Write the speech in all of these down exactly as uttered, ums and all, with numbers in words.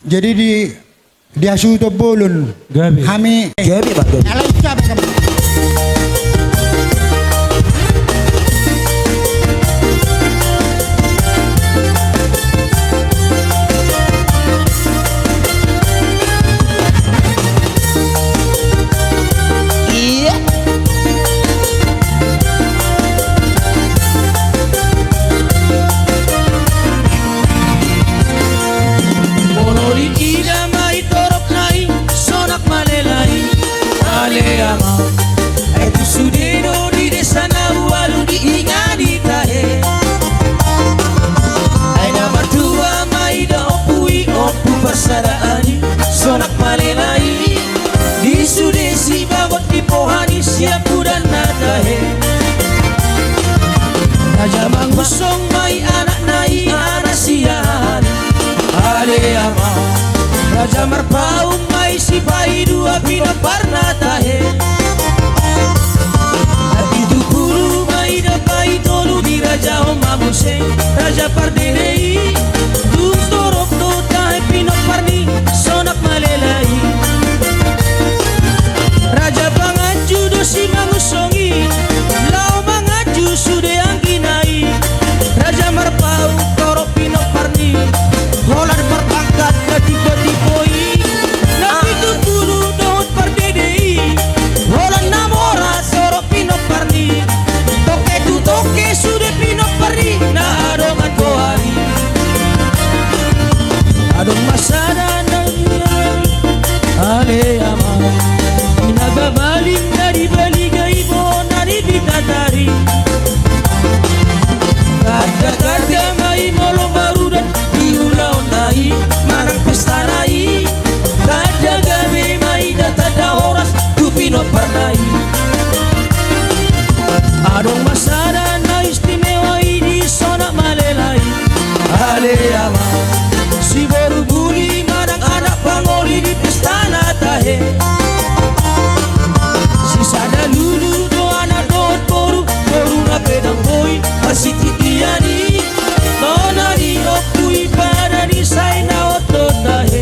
Jadi di, di hasuhuton bolon. Gabe. Hami. Gabe, Pak, gabe. Alai ucap. Iya. Molo diida ma i toropna i, Sonak Malela i, ale ama. Ai tu sude do di desa na ualu diingani tahe. Ai na martua ma i da ompu i, ompu parsadaan i, Sonak Malela i. Di sude sibagot ni poha ni siampudanna tahe. Raja Mangusong ma i anakna i, anak sian. Ale ama. Raja Marpaung ma i sipaidua pinomparna tahe. Ai pitu pulu ma i da paitolu di raja on ma muse. Raja Pardede i. Dung torop do tahe pinompar ni Sonak Malela i. Raja Panganju do si Mangusong i, laho manganju sude anggina i. Raja Marpaung torop pinompar ni, holan parbangkat na timbo-timbo i. Na pitu pulu dohot Pardede i, holan na mora torop pinompar ni. Toke tu toke sude pinompar ni na adong antoari. Adong ma sada na, ale ama, i na babaling na di Baliga i, bona ni Pitatari. Tanda-tanda ma i molo marudan di ulaonna i, manang pestana i. Tanda gabe ma i da tanda horas tu pinomparna i. Adong ma sada na istimewa i di Sonak Malela i. Ale ama, si boru buli manang anak pangoli di pestana tahe. Si sada lulu do anak dohot boru, boru na pe dang boi, masititian i. Nona ni ompu i pada ni sai na oto tahe.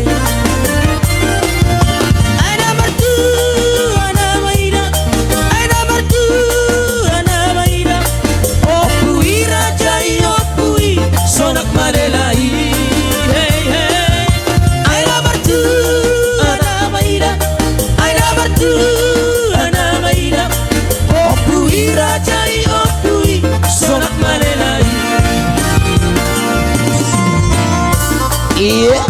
Ai na martua nama ida, ai na martua nama ida. Ompu i raja i, ompu i Sonak Malela i. Hei, hei. Ai na martua nama ida, ai na martua nama ida. Ompu i raja i, ompu i Sonak Malela i. Iya.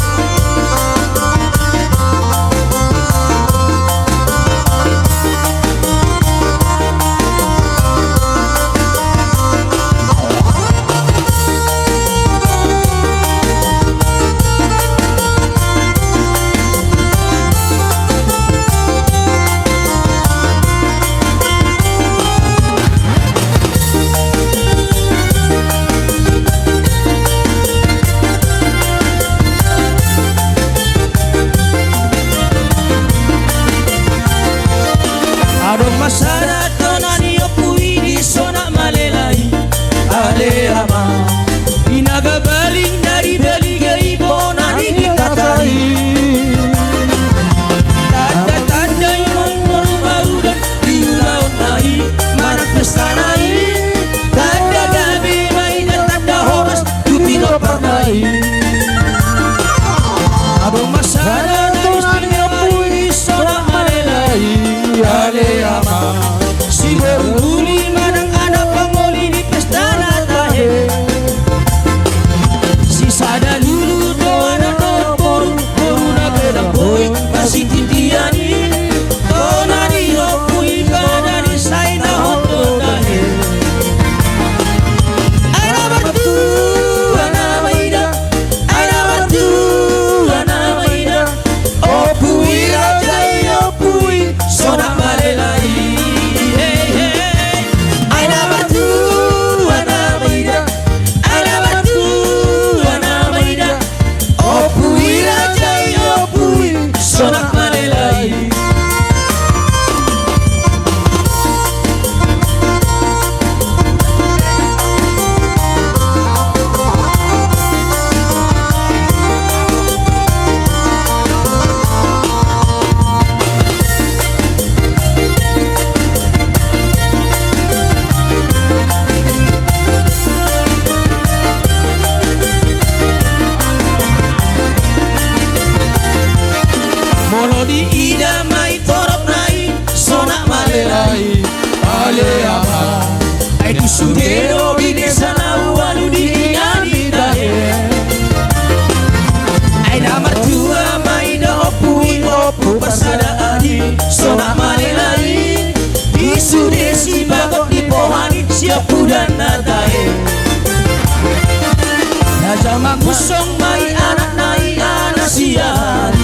Mangusung ma i anakna i, anak sian.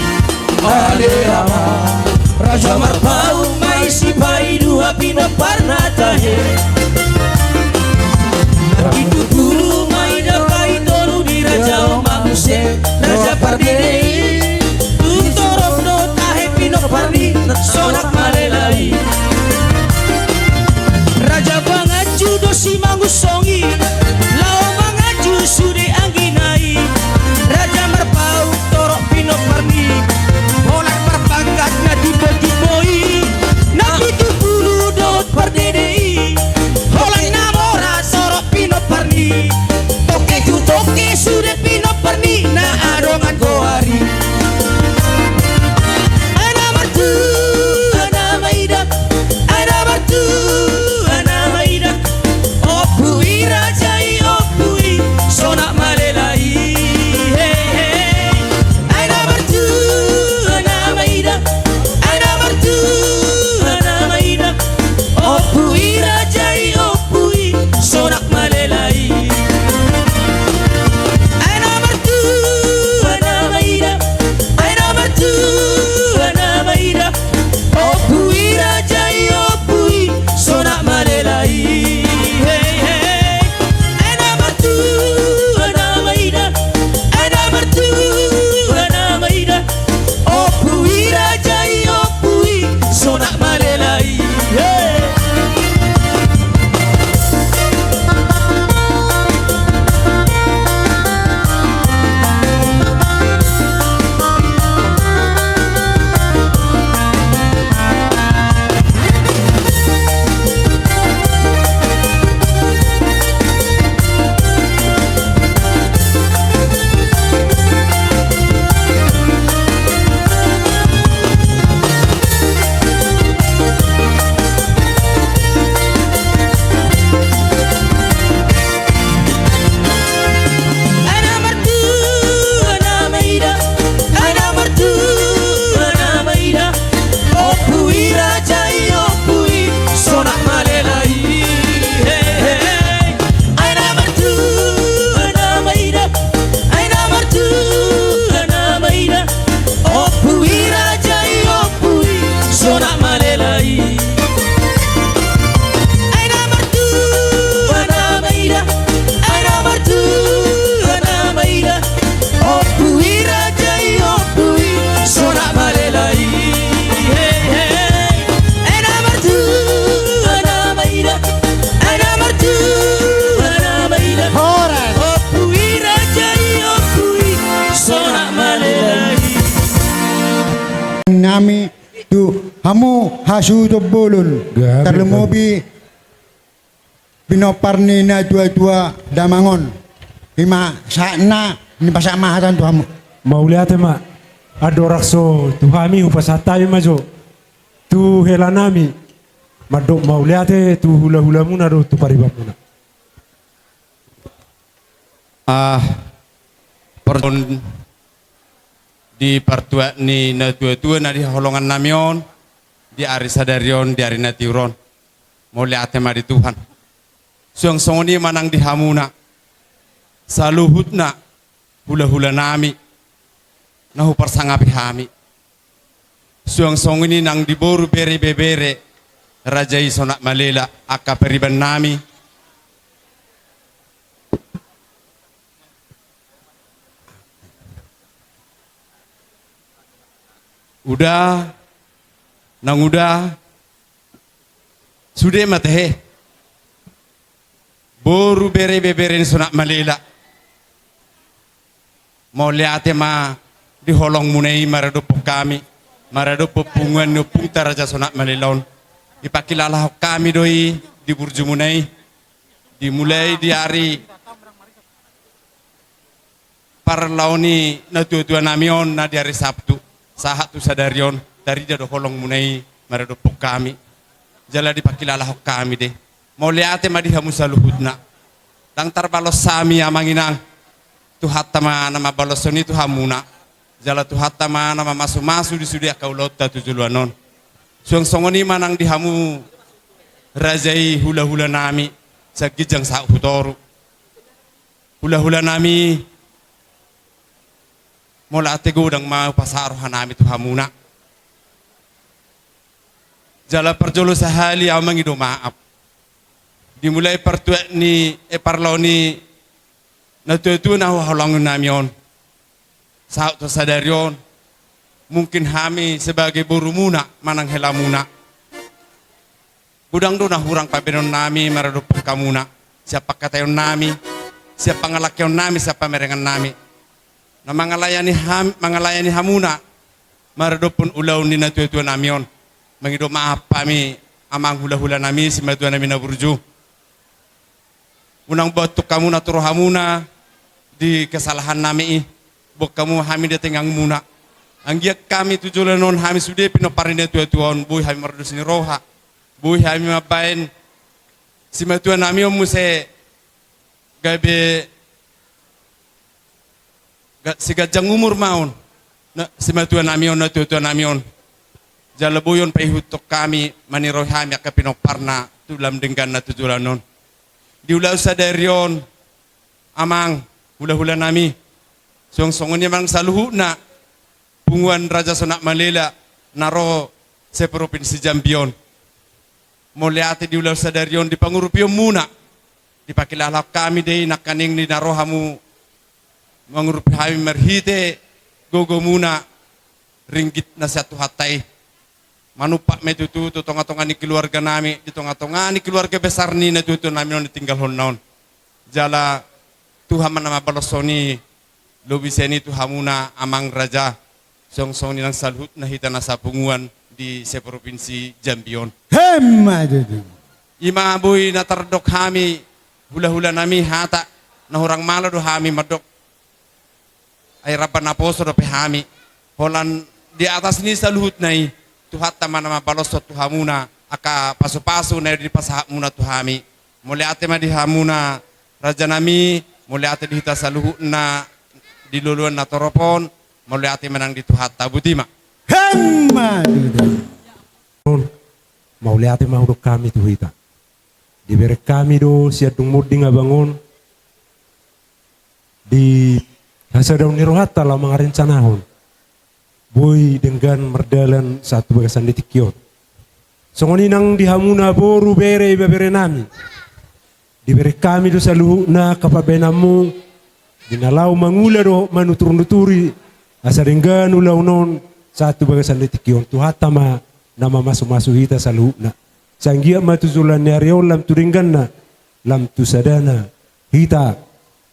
Ale ama. Raja Marpaung ma i, sipaidua pinomparna tahe. Na pitu pulu ma i dapot i tolu di raja on, ma muse Raja Pardede i. Tung torop do tahe pinomparni Sonak Malela i. Raja Panganju do si mangusung i, laho manganju sude anggina i. Raja Marpaung torop pinomparni, holan marpangkat na timbo-timbo i. Na pitu pulu dohot Pardede i, holan na mora torop pinomparni. Tongke tu tongke sude pinomparni na adong anggo ari. Ai na martua na maida, ai na martua na maida. Ompu i raja i, ompu i Sonak Malela i. He, he. Ai na martua na maida, ai na martua na maida. Ompu i raja i, ompu i Sonak Malela i. Ai na martua na maida, ai na martua na maida. Ompu i raja i, ompu i Sonak Malela i. He, he. Ai na martua na maida, ai na martua na maida. Ompu i raja i, ompu i Sonak Malela i. He. Ai na martua na maida, ai na martua na maida. Ompu i raja i, ompu i Sonak Malela i. He, he, he. Ai na martua na maida, ai na martua na maida. Ompu i raja i, ompu i Sonak Malela i. Ai na martua na maida, ai na martua na maida. Ompu i raja i, ompu i Sonak Malela i. He, he. Ai na martua na maida, ai na martua na maida. Horas. Ompu i raja i, ompu i Sonak Malela i. Nami tu hamu hasuhuton bolon. Gabe. Tarlumobi pinompar ni na tua-tua damang on. I ma sahatna, ni pasahat ma hata on tu hamu. Mauliate ma. Andorang so tu hami hupasahat hami ma jo tu hela nami mandok mauliate tu hula-hulamuna dohot tu paribanmuna. Ah, parjolo di partuat ni na tua-tua na di haholongan nami on, di ari sadari on, di ari na tiur on. Mauliate ma di Tuhan. Suang songon i ma nang di hamuna saluhutna hula-hula nami na huparsangapi hami. Suang songon i nang di boru, bere, ibebere raja i Sonak Malela, angka pariban nami. Uda, nang uda, sude ma tahe. Boru, bere, ibebere ni Sonak Malela. Mauliate ma di holongmuna i maradophon hami, maradophon punguan ni ompunta Raja Sonak Malela on. Dipangkilalahon hami do i di burjumuna i. Dimulai di ari parlao ni na tua-tua nami on na di ari Sabtu, sahat tu sadari on, tarida do holongmuna i maradophon hami. Jala dipangkilalahon hami do i. Mauliate ma di hamu saluhutna. Ndang tarbalos hami, amang inang. Tuhanta ma na mambaloshon i tu hamuna. Jala Tuhanta ma na mamasu-masu di sude angka ulaonta tu joloan on. Suang songon i ma nang di hamu raja i, hula-hula nami sian ginjang sahat tu toru. Hula-hula nami, Mauliate godang ma hupasahat rohanami tu hamuna. Jala parjolo sahali ahu mangido maaf. Dimulai partuat ni, eh, parlao ni natuatua na huhaholongi nami on. Sahat tu sadari on, mungkin hami sebagai borumuna manang helamuna, godang do na hurang pambahenonnami maradophon hamuna, sian pangkataionnami, sian pangalangkeonnami, sian pamerengannami. Na mangalayani ham-, mangalayani hamuna maradophon ulaon ni natuatuanami on. Mangido maaf hami amang hulahulanami, simatuanami na burju. Unang boan tung hamuna tu rohamuna di kesalahannami i, boan hamu hami di tengahmuna. Anggiat hami tu joloan on hami sude pinompar ni natuatua on, boi hami mardos ni roha, boi hami mambahen simatuanami on muse gabe ga-, siganjang umur ma on, na, simatuanami on, natuatuanami on. Jala boi on paihuthon hami, manirohi hami angka pinomparna tu lam dengganna tu joloan on. Di ulaon sadari on, amang hulahulanami, songon, songon i ma nang saluhutna punguan Raja Sonak Malela na ro seprovinsi Jambi on. Mauliate di ulaon sadari on di pangurupionmuna. Dipakilalahon hami do i nangkaning di na ro hamu mangurupi hami marhite gogomuna, ringgit na sian Tuhanta i. Manumpak ma i tutu tu tongatonga ni keluarganami, di tongatonga ni keluarga besar ni natuatuanami on ditinggalhonna on. Jala Tuhan ma na mambaloshon i lobi sian i tu hamuna amang raja, songon, songon i nang saluhutna hita na sapunguan di seprovinsi Jambi on. Emma tutu. I ma boi na tardok hami hulahulanami hata, na hurang malo do hami mandok ai ramba naposo dope hami. Holan di atas ni saluhutna i, Tuhanta ma na mambaloshon tu hamuna angka pasupasu na dipasahatmuna tu hami. Mauliate ma di hamuna rajanami, mauliate di hita saluhutna di loloan na torop on, mauliate ma nang di Tuhanta. Boti ma. Emma tutu. Mauliate ma hudok hami tu hita. Dibereng hami do sian dung monding abang on di hasadaon ni rohanta laho mangarencanahon boi denggan mardalan sahat tu bagasan ni tingki on. Songon i nang di hamuna boru, bere, ibeberenami. Dibereng hami do saluhutna angka pambahenanmu di na laho mangula dohot manuturnuturi asa denggan ulaon on sahat tu bagasan ni tingki on. Tuhanta ma na mamasumasu hita saluhutna. Sai anggiat ma tu joloan ni ari on lam tu dengganna, lam tu sadana, hita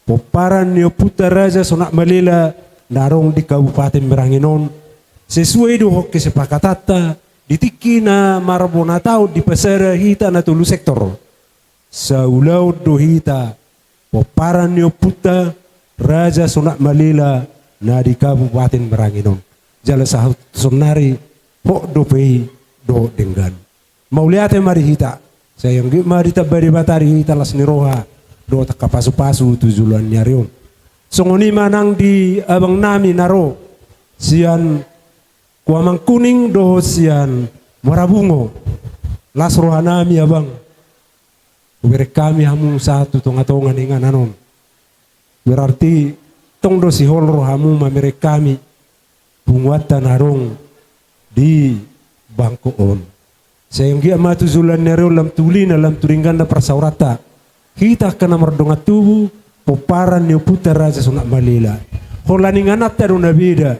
pomparan ni ompunta Raja Sonak Malela na adong di Kabupaten Merangin on, sesuai dohot kesepakatanta di tingki na marbonataon dipasada hita na tolu sektor. Saulaon do hita pomparan ni ompunta Raja Sonak Malela na di Kabupaten Merangin on. Jala sahat tu saonnari hot dope i dohot denggan. Mauliate ma di hita. Sai anggiat ma ditamba Debata di hita las ni roha dohot angka pasupasu tu joloan ni ari on. Songon i ma nang di abangnami na ro sian Kuamangkuning dohot sian Muara Bungo. Las rohanami abang. Hubereng hami hamu sahat tu tongatonga ni inganan on. Berarti tong do sihol rohamu mamereng hami punguanta na adong di bangko on. Sai anggiat ma tu joloan ni ari on lam tu ulina, lam tu dengganna parsaoranta, hita angka na mardongan tubu pomparan ni ompunta Raja Sonak Malela. Holan ingananta do na beda.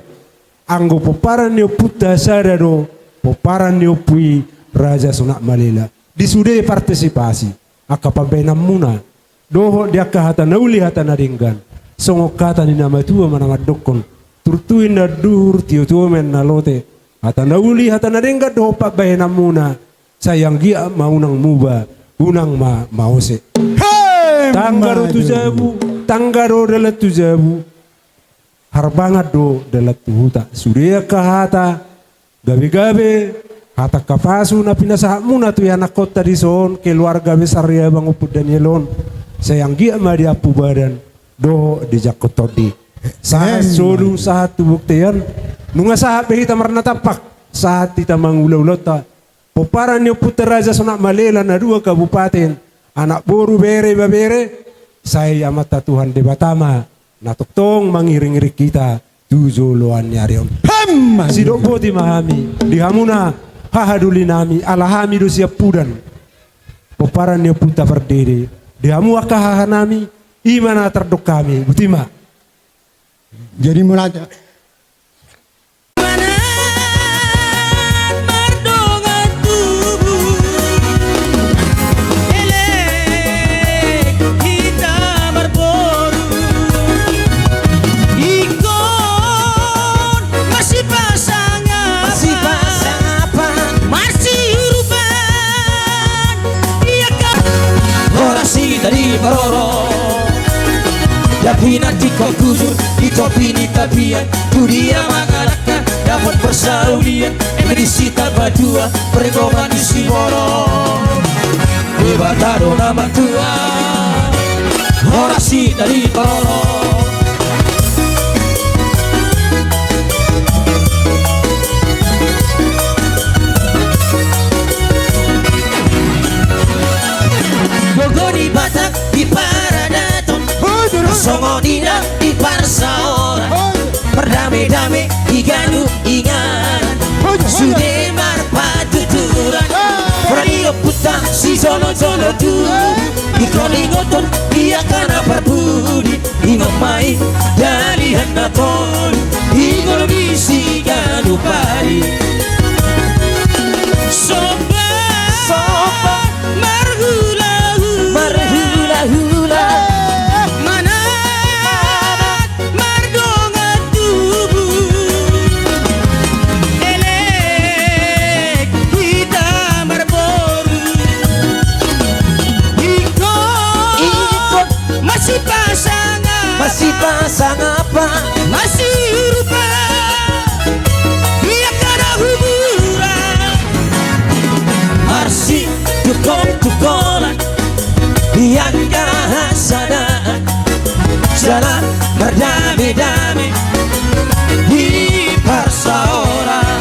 Anggo pomparan ni ompunta sada do pomparan ni ompu i Raja Sonak Malela. Di sude partisipasi angka pambahenanmuna dohot di angka hata na uli hata na denggan. Songon hata ni na matua ma na mandokkon, turtu inna duhur, tiotio ma inna lote. Hata na uli hata na denggan dohot pambahenanmuna, sai anggiat ma unang muba, unang ma maose. Tangga do tu jabu, tangga do dalan tu jabu. Harbangan do dalan tu huta. Sude angka hata gabegabe, hata angka pasu na pinasahatmuna tu ianakkonta dison, keluarga besar i abang Ompu Daniel on, sai anggiat ma diampu badan dohot dijangkon tondi. Sahat solu, sahat tu bontean. Nunga sahat be hita marnatampak, sahat hita mangulaulaonta. Pomparan ni ompunta Raja Sonak Malela na dua kabupaten, anak boru, bere, ibebere, sai Amanta Tuhan Debata ma na tongtong mangiringiring hita tu joloan ni ari on. Hem! Sidok boti ma hami di hamuna hahadolinami, ala hami do siampudan pomparan ni ompunta Pardede. Di hamu angka hahanami, i ma na tardok hami. Boti ma. Jadi mulai. Manat mardongan tubu, elek hita marboru. Ingkon masipasangapan, masipasangapan, marsiurupan. Ia kan horas hita di parorot. Ia pinantikhon hujur di topi ni tapian, tu dia mangalangka dapot parsaulian, eme disi tapatua pargoman ni siborok. Debata do na martua, horas hita di parorot. Gogo ni Batak di paradaton, songon i nang di parsaoran. Mardame-dame di ganup inganan, sude marpatuturan. Pora ni ompunta sijolo-jolo tubu, ingkon ingothon di angka na parpudi. Ingot ma i dalihan na tolu, ingkon di siganup ari. Somba, somba, marhula-hula, marhula-hula. Manat mardongan tubu, elek hita marboru. Ingkon, ingkon masipasangapan, masipasangapan, masiurupan. Ia kada huburan, marsitungkol-tungkolan, ia angka hasadaan, jala mardame-dame di parsaoran.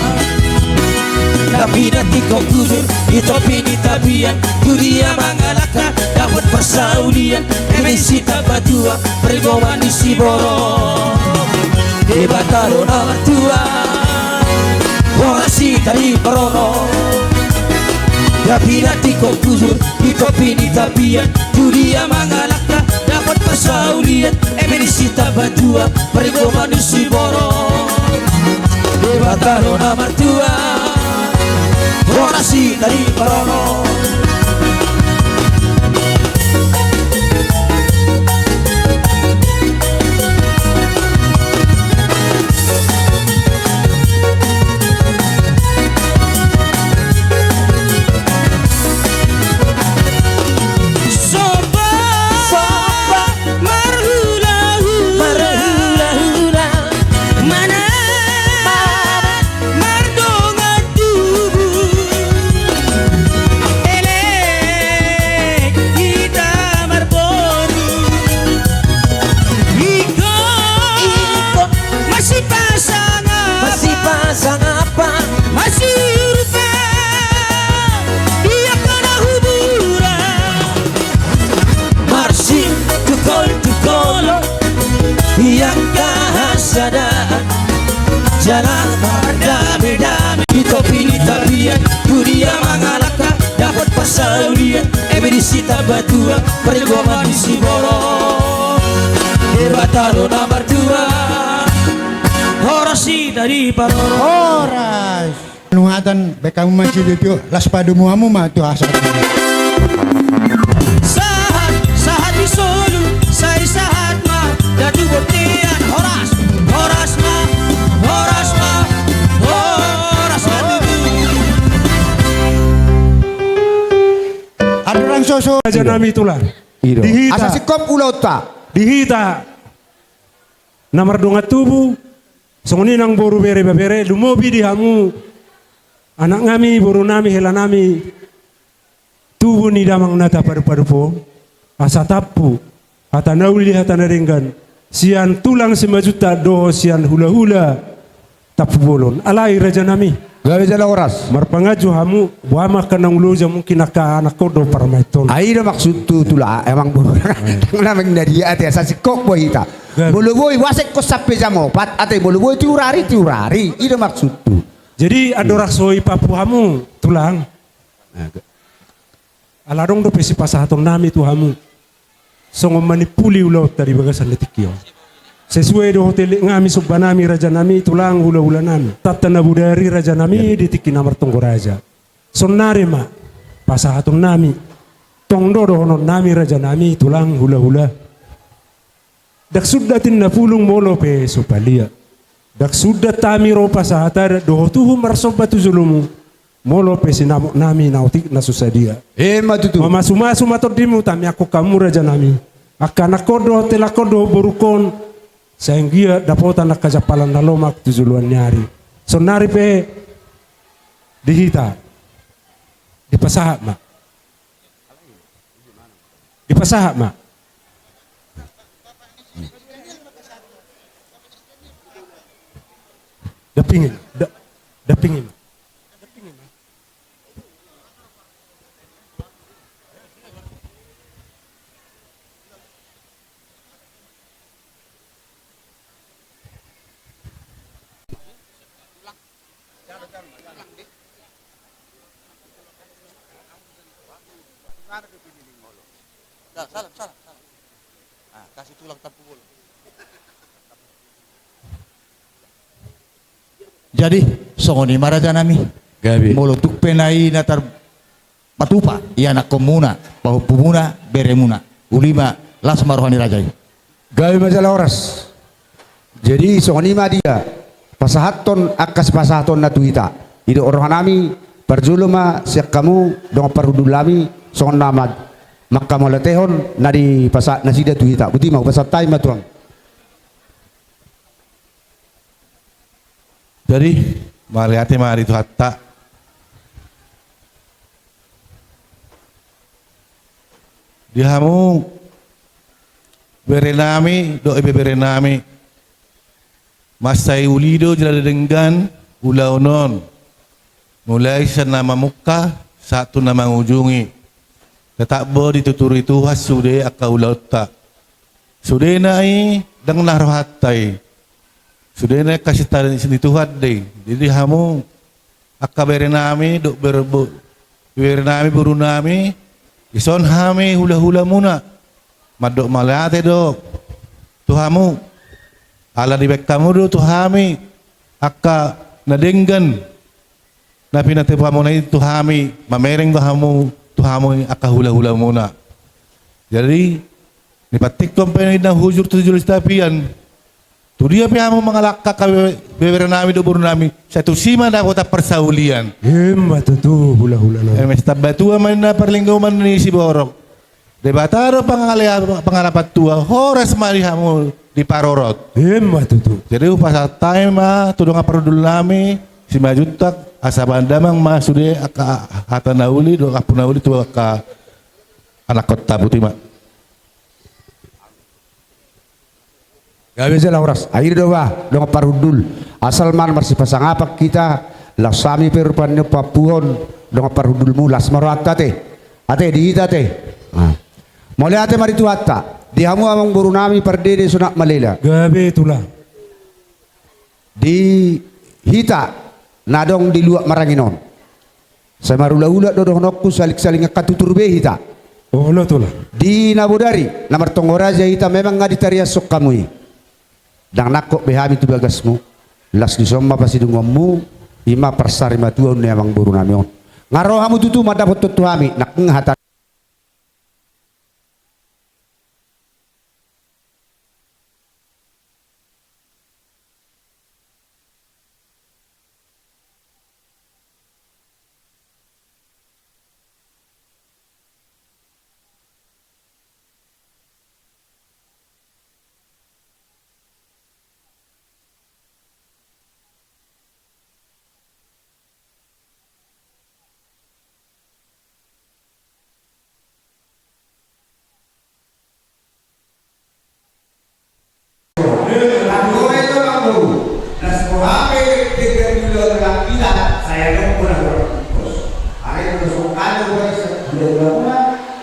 Ia pinantikhon hujur di topi ni tapian, tu dia mangalangka dapot parsaulian, eme disi tapatua pargoman ni siborok. Debata do na martua, horas hita di parorot. Ia pinantikhon hujur di topi ni tapian, tu dia mangalangka dapot parsaulian, eme disi tapatua pargoman ni siborok. Debata do na martua, horas hita di parorot. Somba, somba, marhula-hula, marhula-hula. Manat, manat mardongan tubu, elek hita marboru. Ingkon, ingkon masipasangapan, masipasangapan, masiurupan. Ia kada huburan, marsitungkol-tungkolan, ia angka hasadaan, jala mardame-dame di topi ni tapian, tu dia mangalangka dapot parsaulian, eme disi tapatua pargoman ni siborok. Debata do na martua, horas hita di parorot. Horas. Nunga hata, baen hamu ma sitio, las padomu hamu ma tu hasahatan. Sahat, sahat di solu, sai sahat ma da tu bontean. Horas, horas ma, horas ma, horas ma tutu. Andorang so, so. Raja nami tulang. Ido. Di hita. Asa singkop ulaonta. Di hita na mardongan tubu, songon i nang boru, bere, ibebere, lumobi di hamu anak nami, boru nami, hela nami, tubu ni damang na tapadup-adup on, asa tampu hata na uli, hata na denggan, sian tulang Simanjuntak dohot sian hula-hula Tampubolon. Alai raja nami, Gabe jala horas. Marpanganju hamu, boha ma angka na ulaon, mungkin angka anakkon do parmaenhon. Ai do maksudhu tulang, amang boru. Ndang na mangadahi ate, asa singkop do hita. Gabe. Molo boi, boasa ingkon sampe jam opat, ate molo boi tiur ari, tiur ari. I do maksudhu. Jadi, andorang so i papu hamu, tulang. Ala adong dope sipasahatonnami tu hamu. Songon manimpuli ulaonta di bagasan na tingki on. Sesuai dohot elek nami, somba nami, raja nami, tulang, hula-hula nami. Tanta na bodari, raja nami, di tingki na martonggo raja. Saonnari ma pasahatonnami. Tong do dohononnami, raja nami, tulang, hula-hula. Ndang sundat inna pulung molo pe so palia. Ndang sundat hami ro pasahat adat dohot uhum marsomba tu jolomu. Molo pe sinamot nami na otik na so sadia. Emma tutu. Mamasu-masu ma tondimu tamiangkon hamu raja nami. Angka anakkon dohot helakkon dohot borungkon. Sai anggiat dapotan angka jampalan na lomak tu joloan ni ari. Saonnari pe di hita. Dipasahat ma. Dipasahat ma. Dampingi, da-, dampingi ma. Salam, salam, salam. Ah, kasih tulang tampu bola. Jadi, songon i ma raja nami. Gabe. Molo tung pe na i na tarpatupa, i anakkonmuna, pahompumuna, beremuna. Uli ma, las ma roha ni raja i. Gabe ma jala horas. Jadi, songon i ma dia pasahathon angka sipasahatonna tu hita. Didok roha nami, parjolo ma sian hamu, dongan parhundul nami, songon na ma-, manghamauliatehon, na dipasahat nasida tu hita. Boti ma, hupasahat hami ma tu hamu. Jadi, mauliate ma di Tuhanta. Di hamu, bere nami, dohot ibebere nami. Mansai uli do jala denggan ulaon on. Mulai sian na mamungka, sahat tu na mangujungi. Tetap do dituturi Tuhan sude angka ulaonta. Sudena i ndang na rohanta i. Sudena i kasih sayang ni Tuhan do i. Jadi hamu angka bere nami, dohot bere bo-, bere nami, boru nami, dison hami hula-hulamuna. Mandok mauliate do tu hamu. Ala dibaen hamu do tu hami angka na denggan. Na pinatupa muna i tu hami, mamereng do hamu, tu hamu angka hula-hulamuna. Jadi, nipantikkon pe ninna hujur tu jolo sitapian. Tu dia pe hamu mangalangka angka be-, bebere nami dohot boru nami, sai tusi ma dapotan parsaulian. Emma tutu, hula-hula nami. Eme sitamba tua ma ninna parlinggoman ni siborok. Debata do pangale-, pangalapan tua, horas ma di hamu diparorot. Emma tutu. Jadi hupasahat hami ma tu dongan parhundul nami, Simanjuntak, asa baen damang ma sude angka hata na uli, dohot ampu na uli tu angka anakkonta, boti ma. Gabe jala horas. Ai do bah, dongan parhundul. Asal ma marsipasangapan hita, laos hami pe rupani paampuhon dongan parhundulmu, las ma rohanta ate. Ate, di hita ate. Nah. Mauliate ma di Tuhanta. Di hamu amang boru nami pardede Sonak Malela. Gabe tulang. Di hita na adong di luat marangin on. Sai marula-ula do dohononku, saling-saling angka tutur be hita. Olo tulang. Di na bodari, na martonggo raja hita memang nga ditariashon hamu i. Ndang nangkok be hami tu bagasmu. Las dison ma pasidungonmu, i ma parsari matuaon ni amang boru nami on. Nga ro hamu tutu mandapothon tu hami, nangkin hata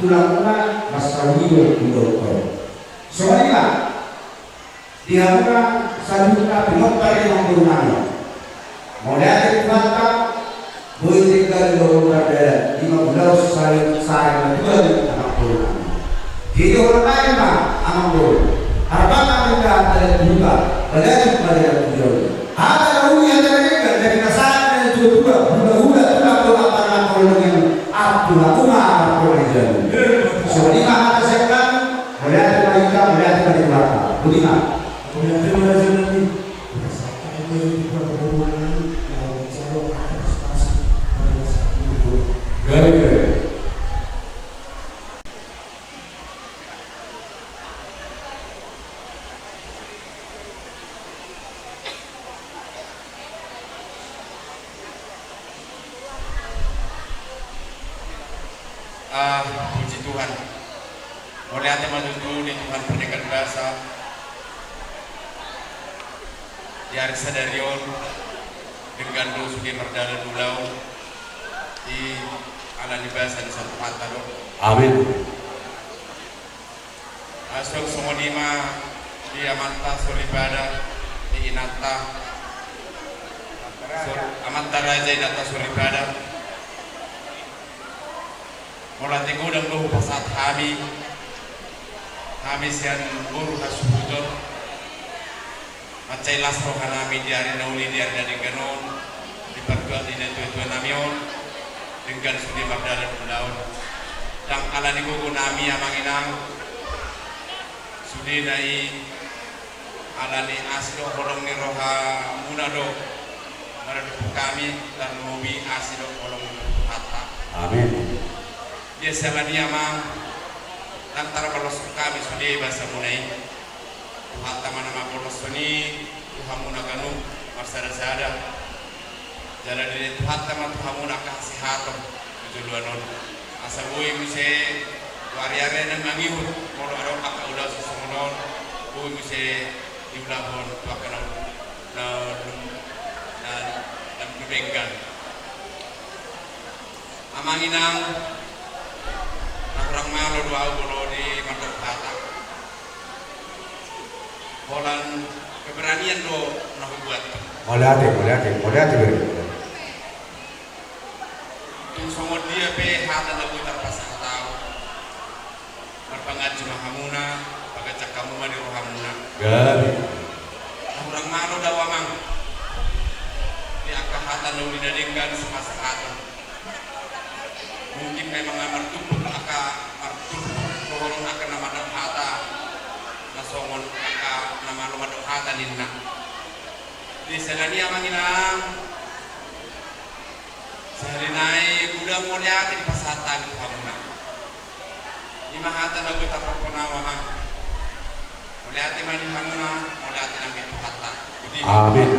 Tulang ma, mansai uli do di doktor. Songon i ma di hamuna saluhutna pinompar ni amangboru nami. Mauliate tu Tuhanta, boi denggan do mardalan, i ma ulaon sari, sari matua ni amangboru nami. Jadi hormat ma amangboru. Harapan amangboru adalah berubah, belajar pada yang beliau. Hata na uli, hata na denggan, dari keresahan dari tua-tua, hula-hula, tulang, tulang, tulang, tulang, tulang, tulang, tulang, tulang, tulang. Songon i ma hata sian hami, mauliate ma di hita, mauliate ma di Tuhanta. Boti ma. Mauliate ma di Tuhanta. Gabe, gabe. Ah, puji Tuhan. Mauliate ma tutu di Tuhan pardenggan basa. Di ari sadari on, denggan do sude mardalan ulaon, i ala ni basa ni Tuhanta do. Amin. Asa songon i ma di amanta soripada, di inanta, so-, amanta raja, inanta soripada. Mauliate godang do hupasahat hami, hami sian boru hasuhuton. Mansai las rohanami di ari na uli, di ari na denggan on, di partuat ni natuatuanami on, denggan sude mardalan ulaon. Ndang ala ni gogonami, amang inang, sudena i ala ni asi dohot holong ni rohamuna do maradophon hami, tarlumobi asi dohot holong ni Tuhanta. Amin. Ia siala ni i, amang, ndang tarpaloshon hami sude basamuna i. Tuhanta ma na mangkoloshon i tu hamuna ganup marsadasada. Jala dilehon Tuhanta ma tu hamuna angka hasehaton tu joloan on. Asa boi muse tu ariari na mangihut, molo adong angka ulaon sisongon on, boi muse diulahon tu angka na, na, na, na dumenggan. Amang inang, na hurang malo do ahu molo di mandok hata. Holan keberanian do na hubuat. Mauliate, mauliate, mauliate bere. Tung songon dia pe hata na boi tarpasahat ahu, marpanganju ma hamuna, paganjang hamu ma di rohamuna. Gabe. Na hurang malo do ahu, amang, di angka hata na uli na denggan sipasahaton. Mungkin memang na martumpuk angka, martumpuk dohonon angka na mandok hata, na songon angka na malo mandok hata ninna. Di siala ni i, amang inang, sahali nai godang mauliate dipasahat hami tu hamuna. I ma hata na boi tarpatupa ahu, amang. Mauliate ma di hamuna, mauliate nang di Tuhanta. Boti ma. Amin.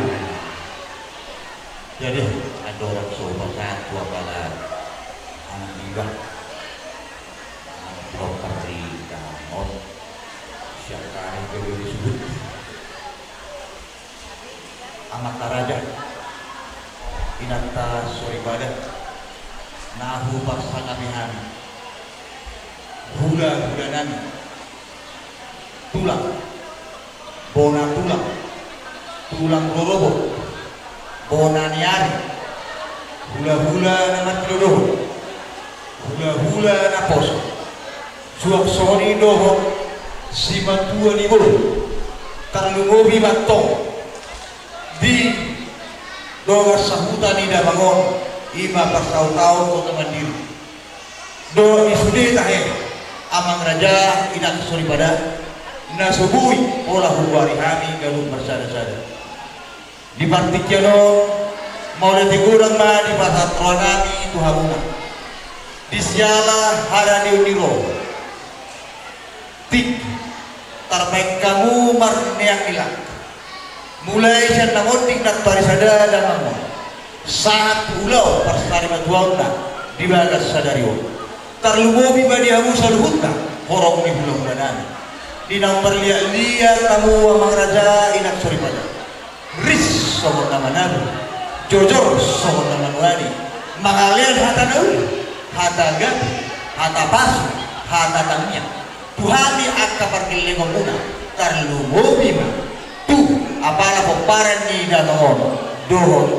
Jadi, andorang so hupasahat tu apala anak iba, anak dokter di Dangon, siapa yang jadi disebut? Amanta raja, inanta soripada, na hupasangapi hami, hula-hula nami, tulang, bona tulang, tulang rorobot, bona ni ari, hula-hula na martilodohon, hula-hula na poso. Suang songon i dohot simatua ni boru, tarlumobi ma antong di dongan sahuta ni damang on, i ma parsahutaon Kota Mandiri. Dohot di sude tahe, amang raja, inanta soripada, na so boi pola hugoari hami ganup marsadasada. Di partingkian on, mauliate godang ma dipasahat rohanami tu hamuna. Di siala haradeon ni roha, tingki tarbaen hamu marneang ni langka. Mulai sian na monding nang parisada damang on, sahat tu ulaon parsarimatuaonna di bagas sadari on. Tarlumobi ma di hamu saluhutna, horong ni hula-hula nami. Di naung marliat-liat hamu, amang raja, inanta soripada. Ris songon na manabu, jojor songon na manuani, mangalean hata na uli, hata gabe, hata pasu, Hata tangiang tu hami angka pargellengonmuna, tarlumobi ma tu apala pomparan ni danong on dohot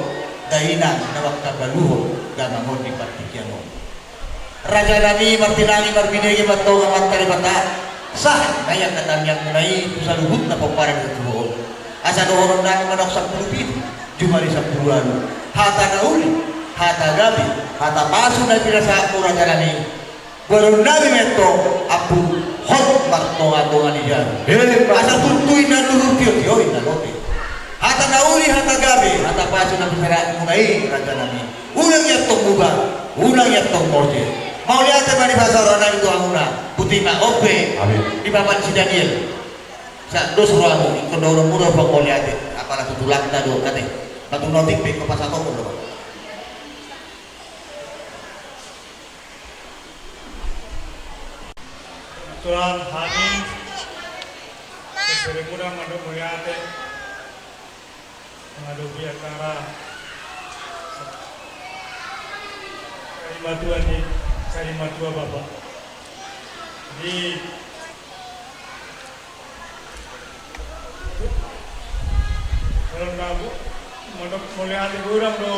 dainang na mangkabaluhon damang on di partingkian on. Rajanami martinangi marbinege ma antong Amanta Debata, sahat ma i angka tangiangmuna i tu saluhutna pomparan ni hatuaon. Asa dohononnami ma nang sampulu pitu jumadi sampulu ualu, hata na uli, hata gabe, hata pasu na pinasahatmu rajanami. Boanonnami ma antong ampun hot martongatonga ni jabu. Asa tutu inna luhut, tiotio inna lote. Hata na uli, hata gabe, hata pasu na pinasahatmuna i rajanami, unang i antong muba, unang i antong mose. Mauliate ma di pasaorannami tu hamuna. Botima, ope. Amin. Di papan si Daniel. Sa dos rohamu, ingkon dohononmu do pangmauliate, apala tu tulangta do ate. Batu notik pe ingkon pasahaton do. Tulang hami, beremuna mandok mauliate. Mangadopi acara sarimatua ni, sarimatua bapa. Di dalam nabu, mandok mauliate godang do.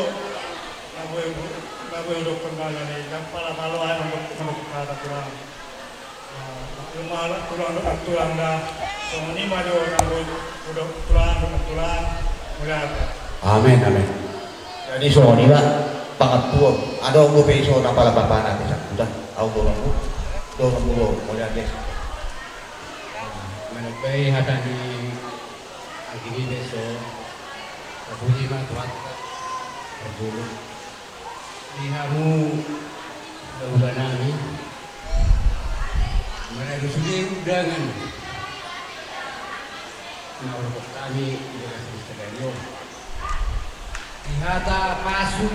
Nabu, nabu, nabu do kendala ni, dan pala palo ai mandok, mandok hata tulang. Ima tulang dohot tulang da. Songon i ma jo nang dohot tulang dohot tulang. Mauliate. Amin, amin. Jadi songon i ma pangampuon. Adong dope ison apala bapana pe sangkutan. Au do nang dohot nang dohot mauliate. Manambai hata ni anggi ni beso. Tapuji ma Tuhanta. Parjolo. Di hamu hulahula nami, manang sude undangan na hurang hami di bagas ni sadari on. Di hata pasu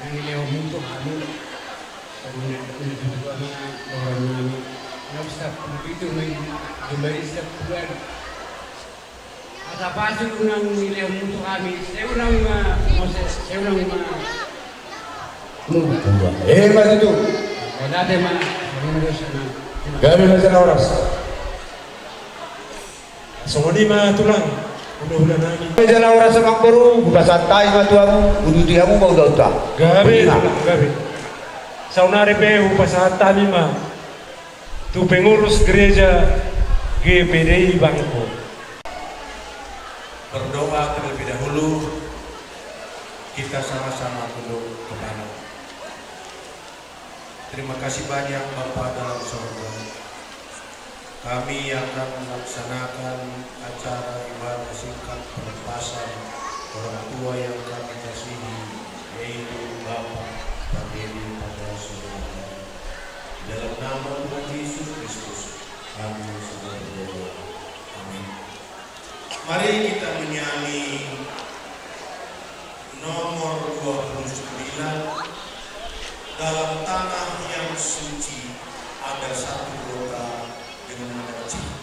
na nilehonmu tu hami, songon na nilehonmu tu hami, dohonon nami, na sampulu pitu ma i, jumadi sampulu ualu. Asa pasu na nilehonmu tu hami, sai unang ma mose, sai unang ma muba. Muba. Emma tutu. Mauliate ma. Gabe ma jala horas. Songon i ma tulang, hulahula nami. Gabe jala horas amangboru, hupasahat hami ma tu hamu, huuduti hamu ma ulaonta. Gabe tulang, gabe. Saonari pe hupasahat hami ma tu pengurus gereja G P D I Bangko. Berdoa terlebih dahulu, kita sama-sama tunduk kepala. Terima kasih banyak Bapa dalam sorga. Kami akan melaksanakan acara ibadah singkat pelepasan orang tua yang kami kasihi, yaitu Bapak Pak Dedi Patra Sonata. Dalam nama Tuhan Yesus Kristus, kami sudah berdoa. Amin. Mari kita menyanyi nomor dua puluh sembilan, Dalam Tanah yang Suci Ada Satu Kota dengan Nada Cipta.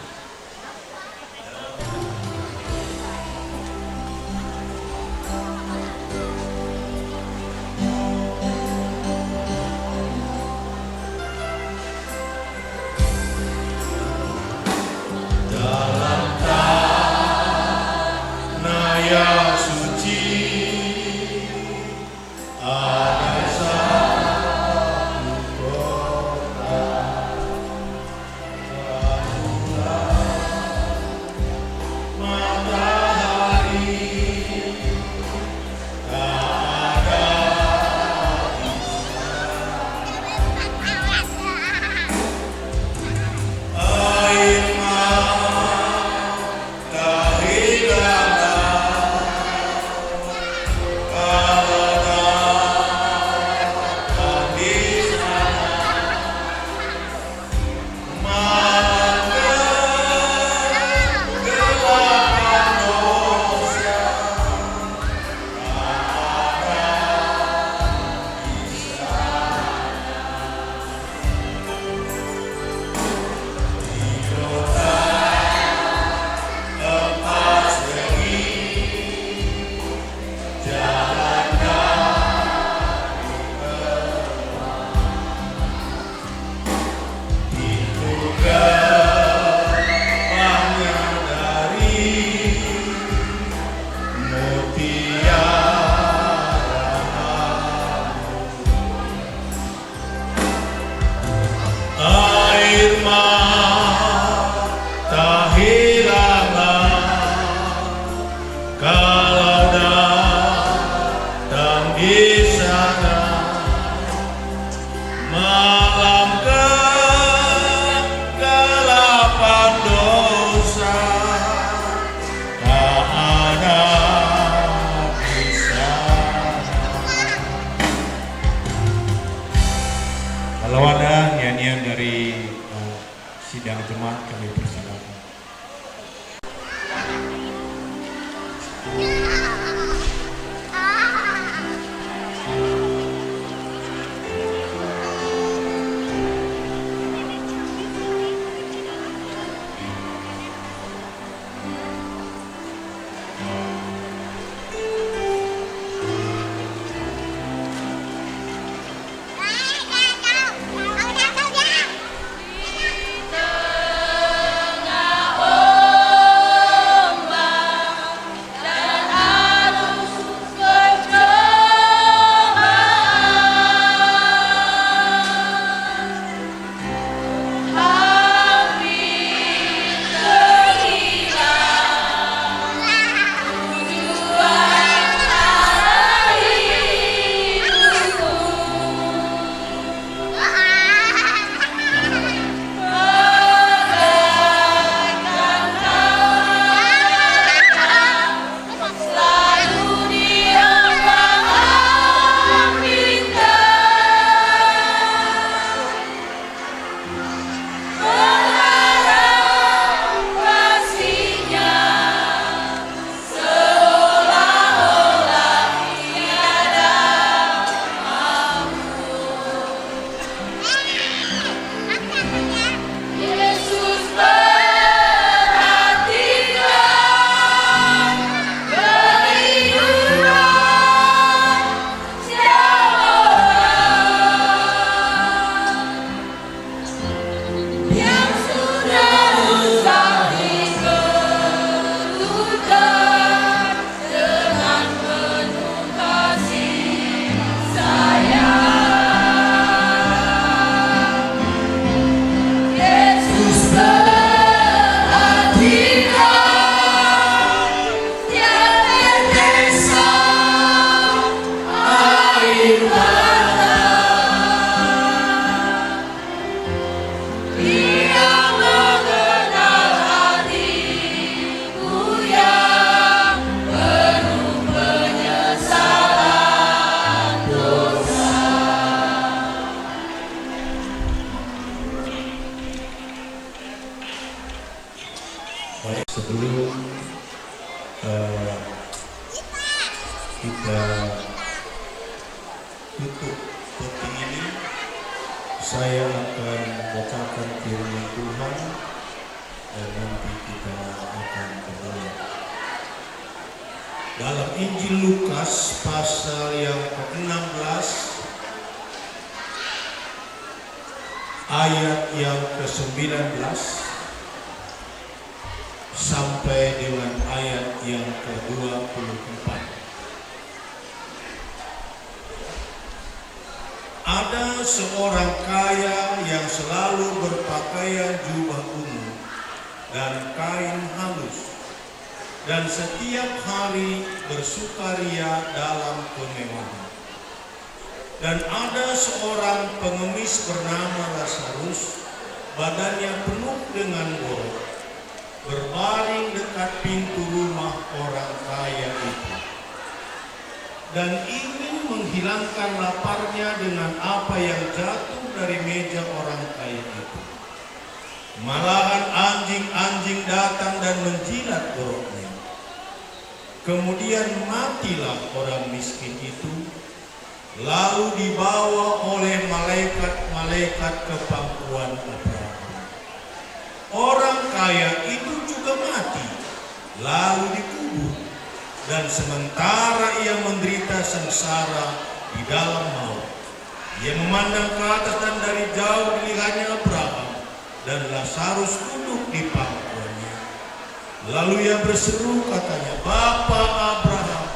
Dalam tanah yang suci ada satu kota. Jemaat kami persilakan. Baik, sebelum, eh, kita tutup peti ini, saya akan bacakan firman Tuhan dan nanti kita akan berdoa. Dalam Injil Lukas pasal yang keenam belas, ayat yang kesembilan belas sampai dengan ayat yang kedua puluh empat. Ada seorang kaya yang selalu berpakaian jubah ungu dan kain halus, dan setiap hari bersukaria dalam kemewahan. Dan ada seorang pengemis bernama Lazarus, badannya penuh dengan borok, berbaring dekat pintu rumah orang kaya itu, dan ingin menghilangkan laparnya dengan apa yang jatuh dari meja orang kaya itu. Malahan anjing-anjing datang dan menjilat boroknya. Kemudian matilah orang miskin itu, lalu dibawa oleh malaikat-malaikat ke pangkuan Abraham. Orang kaya itu juga mati, lalu dikubur, dan sementara ia menderita sengsara di dalam maut, ia memandang ke atas dan dari jauh dilihatnya Abraham dan Lazarus duduk di pangkuannya. Lalu ia berseru, katanya, "Bapa Abraham,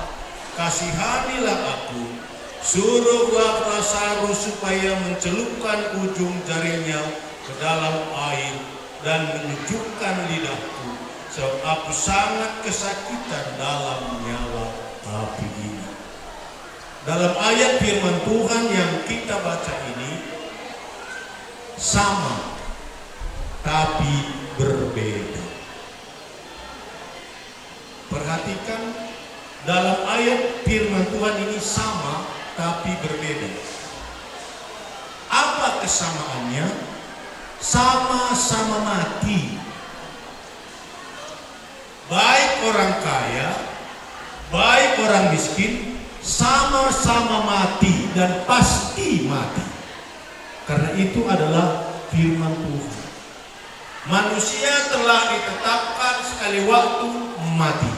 kasihanilah aku, suruhlah Lazarus supaya mencelupkan ujung jarinya ke dalam air dan menyejukkan lidahku, sebab aku sangat kesakitan dalam nyala api ini." Dalam ayat firman Tuhan yang kita baca ini sama tapi berbeda. Perhatikan, dalam ayat firman Tuhan ini sama tapi berbeda. Apa kesamaannya? sama-sama mati. Baik orang kaya, baik orang miskin, sama-sama mati dan pasti mati. Karena itu adalah firman Tuhan. Manusia telah ditetapkan sekali waktu mati.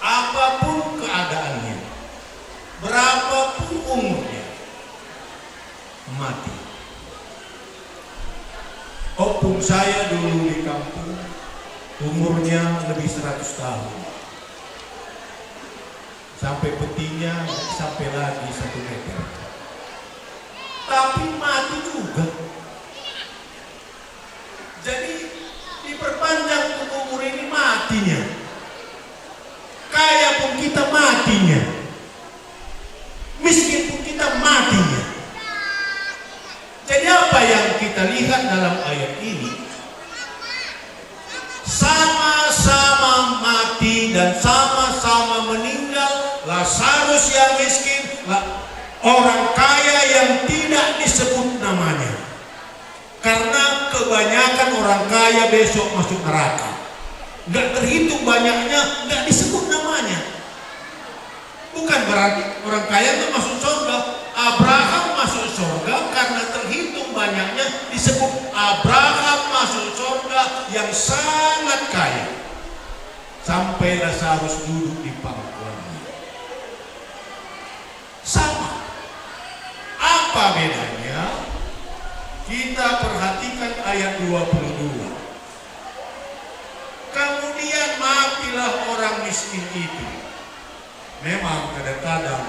Apapun keadaannya, berapapun umurnya, mati. Opung saya dulu di kampung, umurnya lebih seratus tahun. Sampai petinya nggak sampai lagi satu meter. Tapi mati juga. Jadi, diperpanjang tubuh umur ini matinya. Kaya pun kita matinya. Miskin pun kita matinya. Jadi, apa yang kita lihat dalam ayat ini? Sama-sama mati dan sama-sama meninggal. Lazarus yang miskin, la-, orang kaya yang tidak disebut namanya. Karena kebanyakan orang kaya besok masuk neraka. Nggak terhitung banyaknya, nggak disebut namanya. Bukan berarti orang kaya nggak masuk surga. Abraham masuk surga karena terhitung banyaknya, disebut Abraham masuk surga yang sangat kaya. Sampai Lazarus duduk di pangkuannya. Sama. Apa bedanya? Kita perhatikan ayat dua puluh dua. Kemudian matilah orang miskin itu. Memang kadang-kadang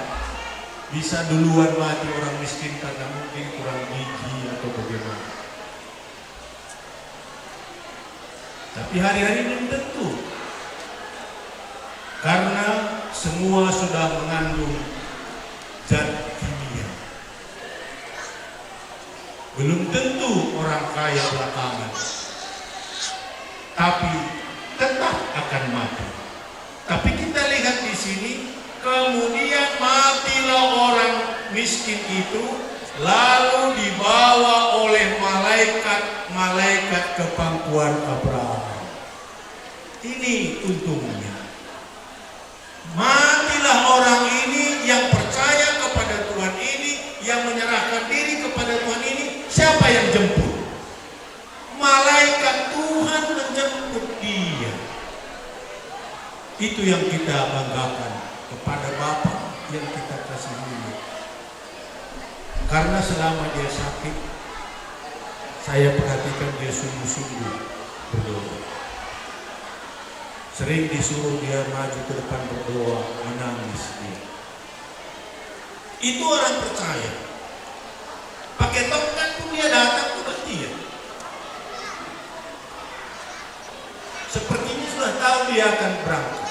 bisa duluan mati orang miskin karena mungkin kurang gizi atau bagaimana. Tapi hari-hari belum tentu. Karena semua sudah mengandung zat kimia. Belum tentu orang kaya belakangan. Tapi tetap akan mati. Tapi kita lihat di sini, kemudian matilah orang miskin itu, lalu dibawa oleh malaikat-malaikat ke pangkuan Abraham. Ini untungnya. Matilah orang ini yang percaya kepada Tuhan ini, yang menyerahkan diri kepada Tuhan ini, siapa yang jemput? Malaikat Tuhan menjemput dia. Itu yang kita banggakan kepada Bapa yang kita kasihi. Karena selama dia sakit, saya perhatikan dia sungguh-sungguh berdoa. Sering disuruh dia maju ke depan berdoa, menangis dia. Itu orang percaya. Pakai tongkat pun dia datang, itu berarti ya. Sepertinya sudah tahu dia akan berangkat.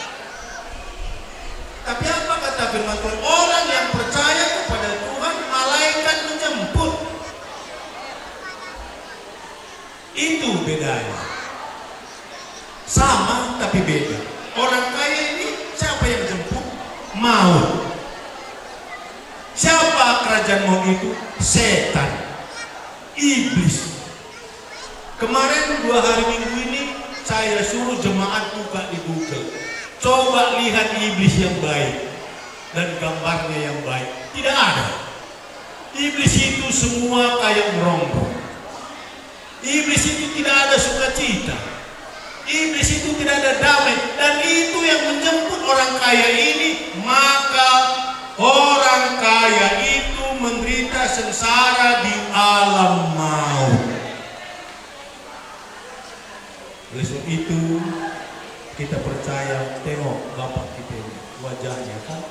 Tapi apa kata firman Tuhan? Orang yang percaya kepada Tuhan, malaikat menjemput. Itu bedanya. Sama tapi beda. Orang kaya ini siapa yang jemput? Maut. Siapa kerajaan maut itu? Setan. Iblis. Kemarin dua hari minggu ini saya suruh jemaat buka di Google. Coba lihat iblis yang baik dan gambarnya yang baik. Tidak ada. Iblis itu semua kayak merongrong. Iblis itu tidak ada sukacita. Iblis itu tidak ada damai. Dan itu yang menjemput orang kaya ini, maka orang kaya itu menderita sengsara di alam maut. Oleh sebab itu, kita percaya, tengok Bapak kita ini, wajahnya kan.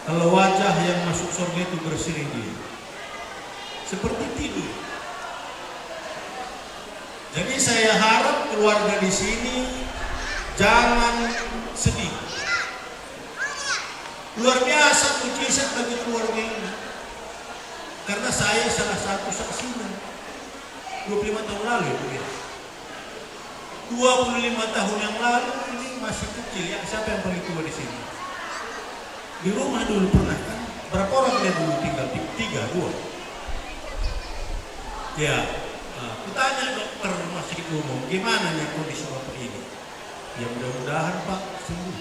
Kalau wajah yang masuk surga itu berseri dia. Seperti tidur. Jadi saya harap keluarga di sini jangan sedih. Luar biasa mujizat bagi keluarga ini. Karena saya salah satu saksinya. Dua puluh lima tahun lalu itu ya. Dua puluh lima tahun yang lalu ini masih kecil ya. Siapa yang paling tua di sini? Di rumah dulu pernah kan? Berapa orang kita dulu tinggal? Ti-, tiga, dua. Ya, nah, kutanya dokter rumah sakit umum, gimana nih kondisi bapak ini? Ya, mudah-mudahan, Pak, sembuh.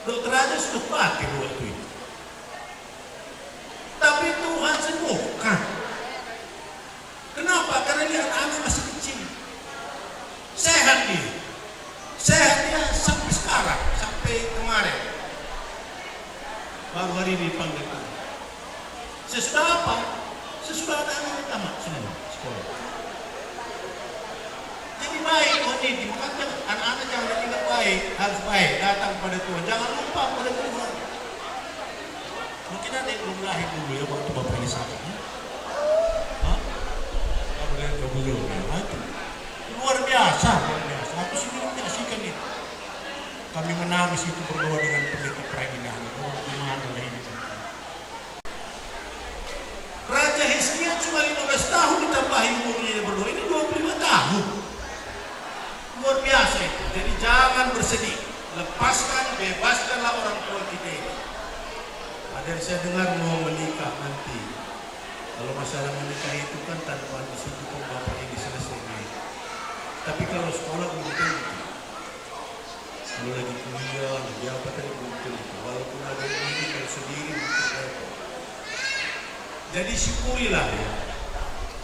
Dokter aja sudah khawatir waktu itu. Tapi Tuhan sembuhkan. Kenapa? Karena dia anak-anak masih kecil. Sehat dia. Sehat dia sampai sekarang, sampai kemarin. Baru hari ini dipanggil Tuhan. Sesudah apa? Sesudah anak-anak tamat semua sekolah. Jadi baik, oh, ini, makanya anak-anak jangan ingat baik, harus baik, datang pada Tuhan. Jangan lupa pada Tuhan. Mungkin ada yang belum lahir dulu ya waktu bapak ini sakit, ya? Hah? Nggak boleh ke beliau, ya, itu. Luar biasa, luar biasa. Aku sendiri menyaksikan itu. Kami menangis itu berdoa dengan pendeta Pradina. Oh, gimana lah ini? Raja Hizkia cuma lima belas tahun ditambahi umurnya, dia berdoa. Ini dua puluh lima tahun. Luar biasa itu. Jadi jangan bersedih. Lepaskan, bebaskanlah orang tua kita ini. Ada yang saya dengar mau menikah nanti. Kalau masalah menikah itu kan tanpa di situ kan bapak ini selesai, nih. Tapi kalau sekolah belum tentu. Kalau lagi kuliah, lagi apa tadi belum tentu. Walaupun ada yang ini, kalau sendiri mungkin repot. Jadi syukurilah, ya.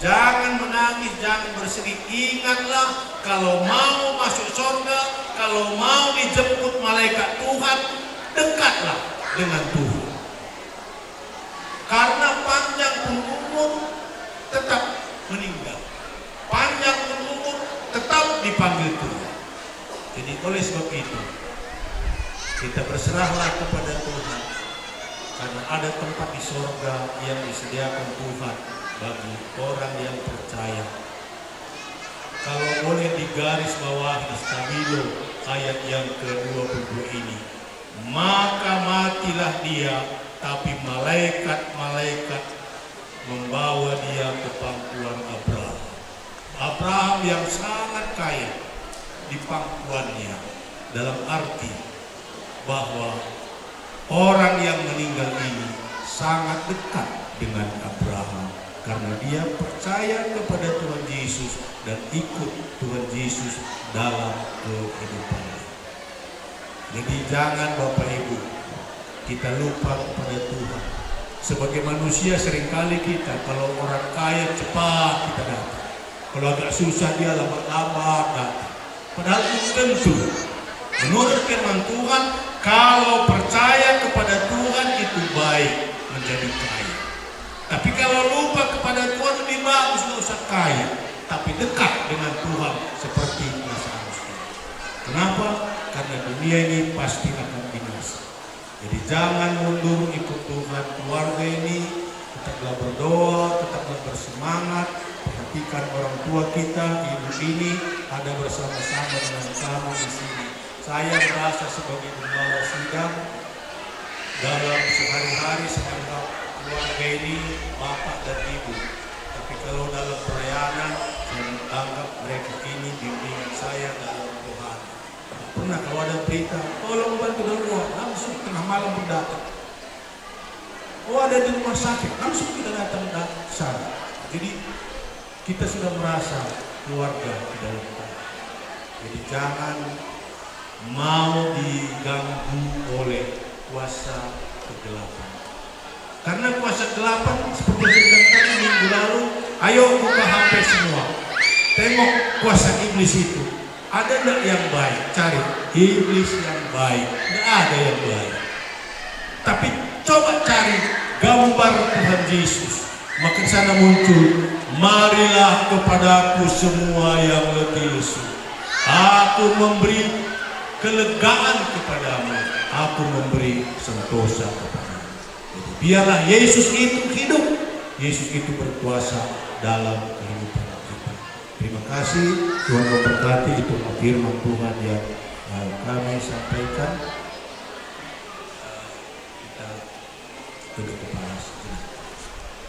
Jangan menangis, jangan bersedih. Ingatlah, kalau mau masuk surga, kalau mau dijemput malaikat Tuhan, dekatlah dengan Tuhan. Karena panjang pun umur, tetap meninggal. Panjang pun umur, tetap dipanggil Tuhan. Jadi oleh sebab itu, kita berserahlah kepada Tuhan. Karena ada tempat di sorga yang disediakan Tuhan bagi orang yang percaya. Kalau boleh digaris bawahi, stabilo ayat yang kedua puluh dua ini. Maka matilah dia, tapi malaikat-malaikat membawa dia ke pangkuan Abraham. Abraham yang sangat kaya di pangkuannya, dalam arti bahwa orang yang meninggal ini sangat dekat dengan Abraham karena dia percaya kepada Tuhan Yesus dan ikut Tuhan Yesus dalam kehidupannya. Jadi jangan, Bapak Ibu, kita lupa kepada Tuhan. Sebagai manusia seringkali kita, kalau orang kaya cepat kita datang. Kalau agak susah dia lambat-lambat datang. Padahal belum tentu. Menurut firman Tuhan, kalau percaya kepada Tuhan itu baik menjadi kaya. Tapi kalau lupa kepada Tuhan lebih bagus nggak usah kaya, tapi dekat dengan Tuhan seperti masa harus ini. Kenapa? Karena dunia ini pasti akan binasa. Jadi jangan mundur ikut Tuhan, keluarga ini tetaplah berdoa, tetaplah bersemangat, perhatikan orang tua kita, ibu ini ada bersama-sama dengan kamu di sini. Saya merasa sebagai gembala sidang dalam sehari-hari saya anggap keluarga ini bapak dan ibu. Tapi kalau dalam pelayanan saya anggap mereka ini bimbingan saya dalam Tuhan. Pernah kalau ada berita, tolong bantu darurat, langsung tengah malam pun datang. Oh, ada di rumah sakit, langsung kita datang ke sana. Jadi kita sudah merasa keluarga di dalam Tuhan. Jadi jangan mau diganggu oleh kuasa kegelapan. Karena kuasa kegelapan, seperti saya bilang tadi minggu lalu, ayo buka H P semua. Tengok kuasa iblis itu. Ada nggak yang baik? Cari iblis yang baik. Nggak ada yang baik. Tapi coba cari gambar Tuhan Yesus. Maka di sana muncul, "Marilah kepadaku semua yang letih lesu. Aku memberi kelegaan kepadamu. Aku memberi sentosa kepadamu." Jadi, biarlah Yesus itu hidup. Yesus itu berkuasa dalam kehidupan kita. Terima kasih, Tuhan memberkati. Itu firman Tuhan yang, eh, kami sampaikan. Eh, kita tunduk kepala sejenak.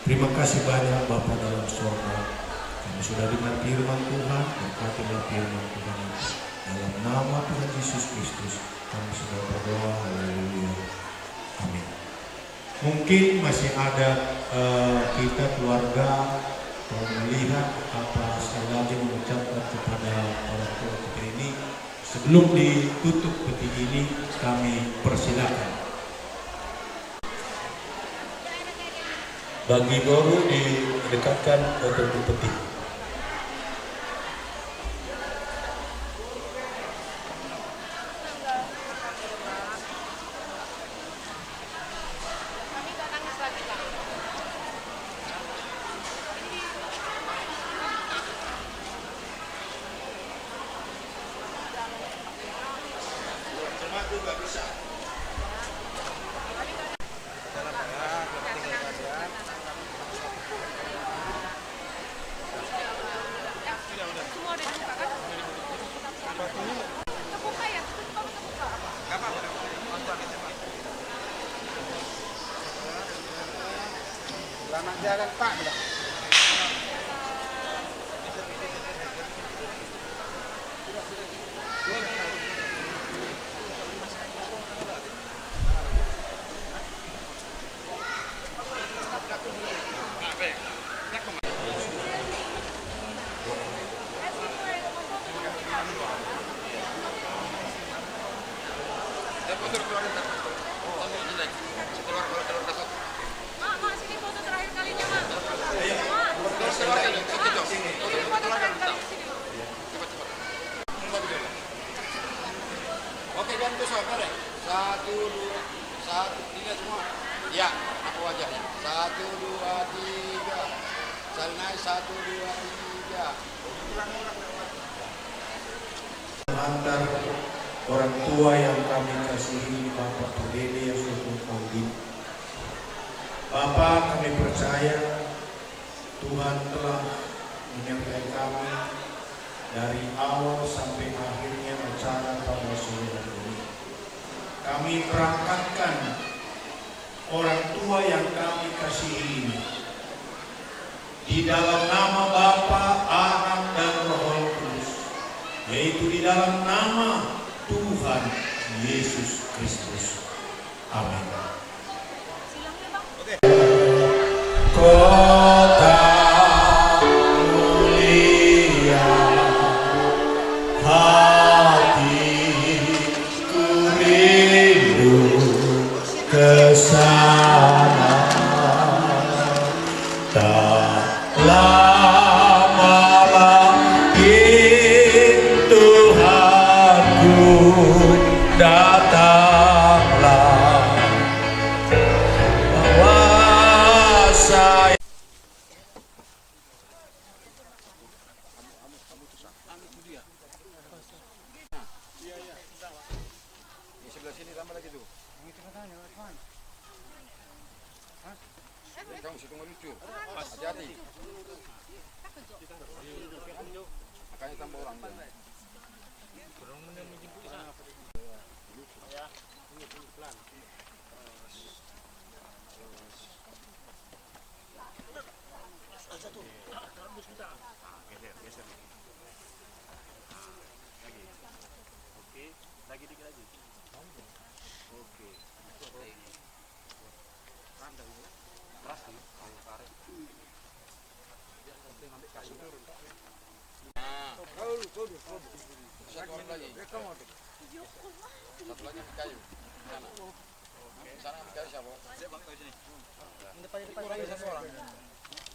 Terima kasih banyak, Bapa dalam sorga. Kami sudah dengar firman Tuhan, berkatilah firman Tuhan itu. Dalam nama Tuhan Yesus Kristus, kami sudah berdoa. Haleluya. Amin. Mungkin masih ada, eh, kita keluarga, eh, melihat apa saya lagi mengucapkan kepada orang tua kita ini. Sebelum ditutup peti ini, kami persilakan. Bagi boru didekatkan untuk peti. Selamat jalan, Pak. Mak, Mak, sini foto terakhir kalinya, Mak. Mak, sini foto terakhir kali, sini. Cepat, cepat. Oke, dan itu sabar ya. Satu, dua, satu, tiga semua. Ya, aku aja. Satu, dua, tiga. Saling naik, satu, dua, tiga. Antar orang tua yang kami kasihi, Bapak Pardede yang sudah mangkin. Bapak, kami percaya Tuhan telah menyertai kami dari awal sampai akhirnya acara pada sore hari ini. Kami perangkatkan orang tua yang kami kasihi ini di dalam nama Bapa, Anak, dan Roh Kudus, yaitu di dalam nama Tuhan Yesus Kristus. Amin. Kota mulia, hatiku rindu ke sana. Tak lama lagi, Tuhanku, datanglah. Bawa saya. Di sebelah sini tambah lagi tuh. Ini kamu situ melucu. Hati-hati. Makanya tambah orang dia. Geser, geser dikit. Lagi. Oke, lagi dikit lagi. Oke. Keras kan? Karet. Nah. Satu orang lagi. Satu lagi di kayu. Sana. Sana di kayu siapa? Kurang satu orang.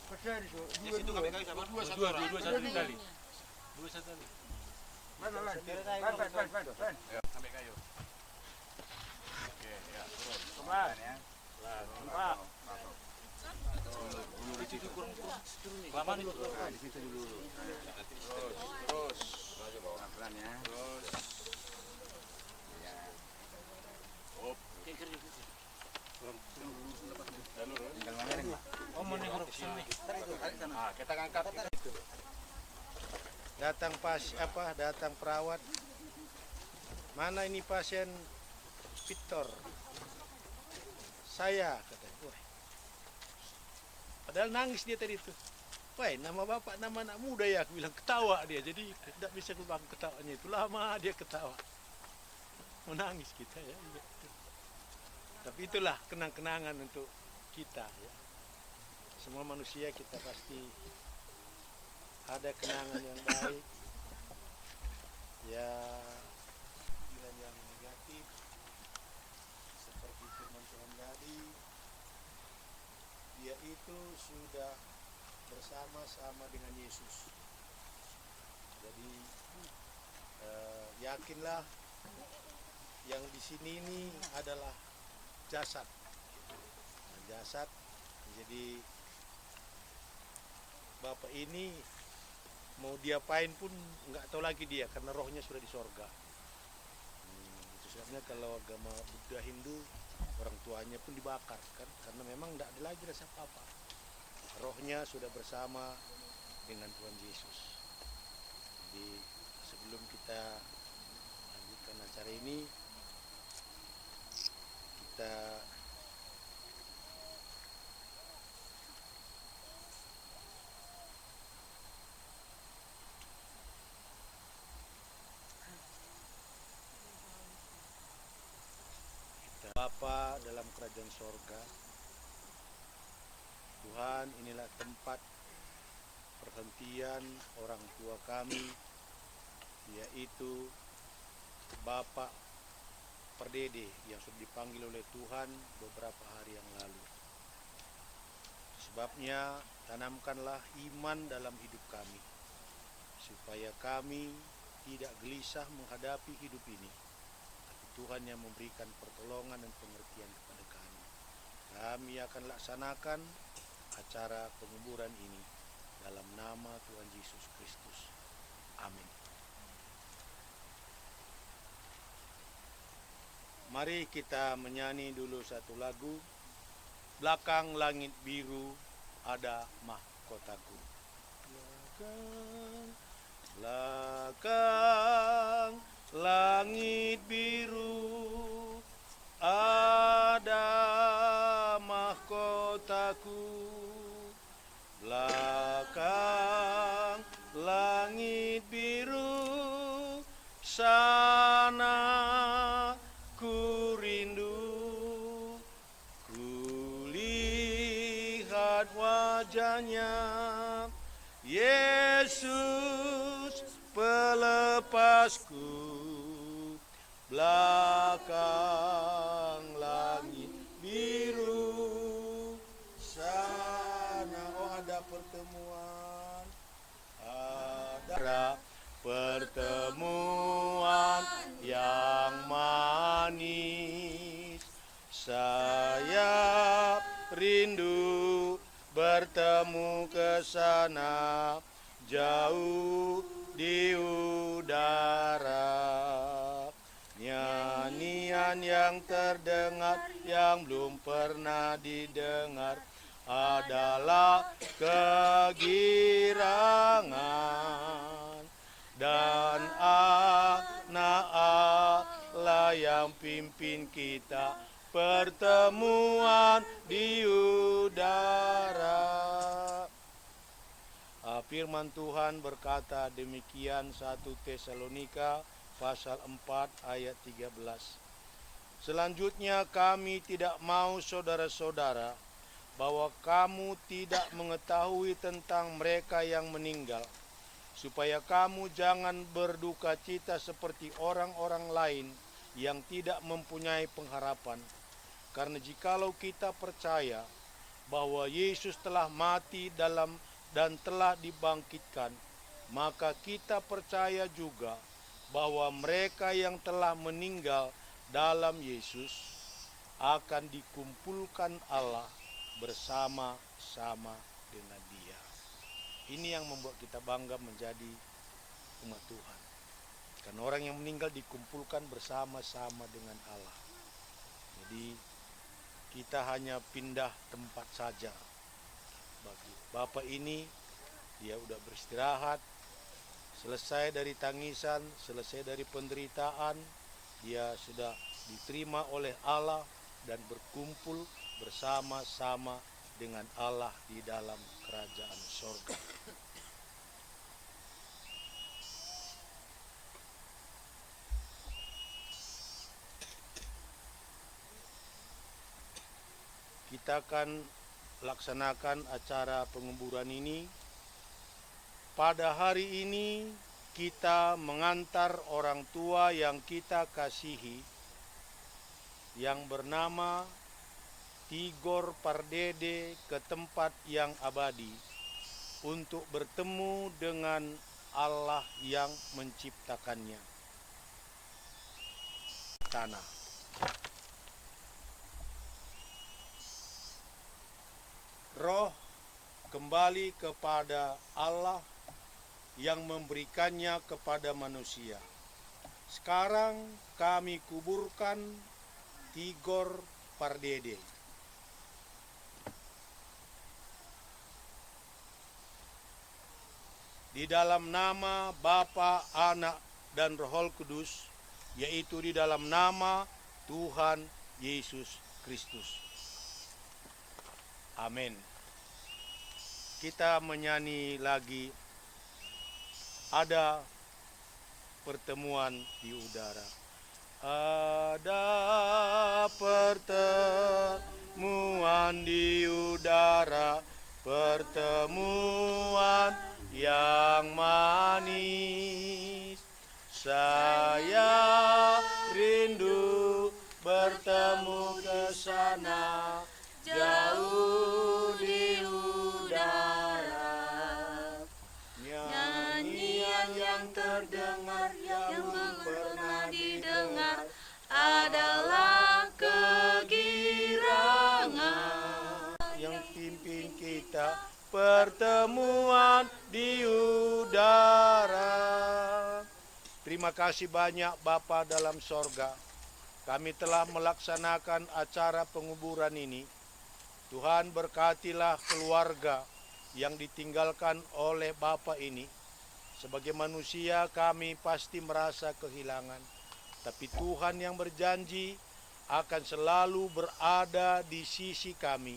Di situ ngambil kayu siapa? Dua, dua, satu, dua, dua, satu kali. Dua, satu kali. Pelan, pelan, pelan. Pelan, pelan, pelan, pelan. Ya, ambil kayu. Oke, ya, terus. Pelan, ya. Pelan, pelan. Kelamaan itu. Nah, di situ dulu. Terus, terus. Pelan, pelan, ya. Terus. Ya. Hop. Tinggal mamiring, Pak. Nah, kita ngangkat. Datang pas apa? Datang perawat. Mana ini pasien Victor? Saya, katanya. Wah. Padahal nangis dia tadi tuh. Wah, nama bapak, nama anak muda ya, aku bilang, ketawa dia. Jadi tidak bisa kubang ketawanya itu. Lama dia ketawa. Menangis kita ya. Tapi itulah kenang-kenangan untuk kita, ya. Semua manusia kita pasti ada kenangan yang baik, ya, pikiran yang negatif, seperti firman Tuhan tadi, yaitu sudah bersama-sama dengan Yesus. Jadi, eh, yakinlah yang di sini ini adalah jasad. Nah, jasad. Jadi, bapak ini mau diapain pun nggak tahu lagi dia, karena rohnya sudah di sorga. Hmm, itu sebabnya kalau agama Buddha, Hindu, orang tuanya pun dibakar, kan, karena memang nggak ada lagi rasa apa-apa. Rohnya sudah bersama dengan Tuhan Yesus. Jadi, sebelum kita lanjutkan acara ini, kita Bapa dalam kerajaan sorga, Tuhan, inilah tempat perhentian orang tua kami, yaitu Bapak Pardede yang sudah dipanggil oleh Tuhan beberapa hari yang lalu. Sebabnya, tanamkanlah iman dalam hidup kami, supaya kami tidak gelisah menghadapi hidup ini, tapi Tuhan yang memberikan pertolongan dan pengertian kepada kami. Kami akan laksanakan acara penguburan ini dalam nama Tuhan Yesus Kristus. Amin. Mari kita menyanyi dulu satu lagu, Belakang Langit Biru Ada Mahkotaku. Belakang, belakang langit biru ada mahkotaku. Belakang langit biru sana ku rindu. Kulihat wajahnya, Yesus pelepasku, belakang langit biru sana. Oh, ada pertemuan. Ada pertemuan yang manis. Saya rindu bertemu ke sana, jauh di udara. Nyanyian yang terdengar, yang belum pernah didengar, adalah kegirangan. Dan Anak Allah yang pimpin kita pertemuan di udara. Ah, firman Tuhan berkata demikian, satu Tesalonika pasal empat ayat tiga belas. Selanjutnya, kami tidak mau, saudara-saudara, bahwa kamu tidak mengetahui tentang mereka yang meninggal, supaya kamu jangan berduka cita seperti orang-orang lain yang tidak mempunyai pengharapan. Karena jikalau kita percaya bahwa Yesus telah mati dalam, dan telah dibangkitkan, maka kita percaya juga bahwa mereka yang telah meninggal dalam Yesus akan dikumpulkan Allah bersama-sama dengan Dia. Ini yang membuat kita bangga menjadi umat Tuhan. Karena orang yang meninggal dikumpulkan bersama-sama dengan Allah. Jadi, kita hanya pindah tempat saja. Bagi bapak ini, dia udah beristirahat, selesai dari tangisan, selesai dari penderitaan, dia sudah diterima oleh Allah dan berkumpul bersama-sama dengan Allah di dalam kerajaan sorga. Kita akan laksanakan acara penguburan ini. Pada hari ini kita mengantar orang tua yang kita kasihi, yang bernama Tigor Pardede, ke tempat yang abadi untuk bertemu dengan Allah yang menciptakannya. Tanah. Roh kembali kepada Allah yang memberikannya kepada manusia. Sekarang kami kuburkan Tigor Pardede. Di dalam nama Bapa, Anak, dan Roh Kudus, yaitu di dalam nama Tuhan Yesus Kristus. Amin. Kita menyanyi lagi, ada pertemuan di udara. Ada pertemuan di udara, pertemuan yang manis. Saya rindu bertemu ke sana, jauh di udara. Nyanyian yang terdengar yang belum pernah didengar adalah kegirangan yang pimpin kita pertemuan di udara. Terima kasih banyak Bapa dalam sorga. Kami telah melaksanakan acara penguburan ini. Tuhan, berkatilah keluarga yang ditinggalkan oleh Bapa ini. Sebagai manusia, kami pasti merasa kehilangan. Tapi Tuhan yang berjanji akan selalu berada di sisi kami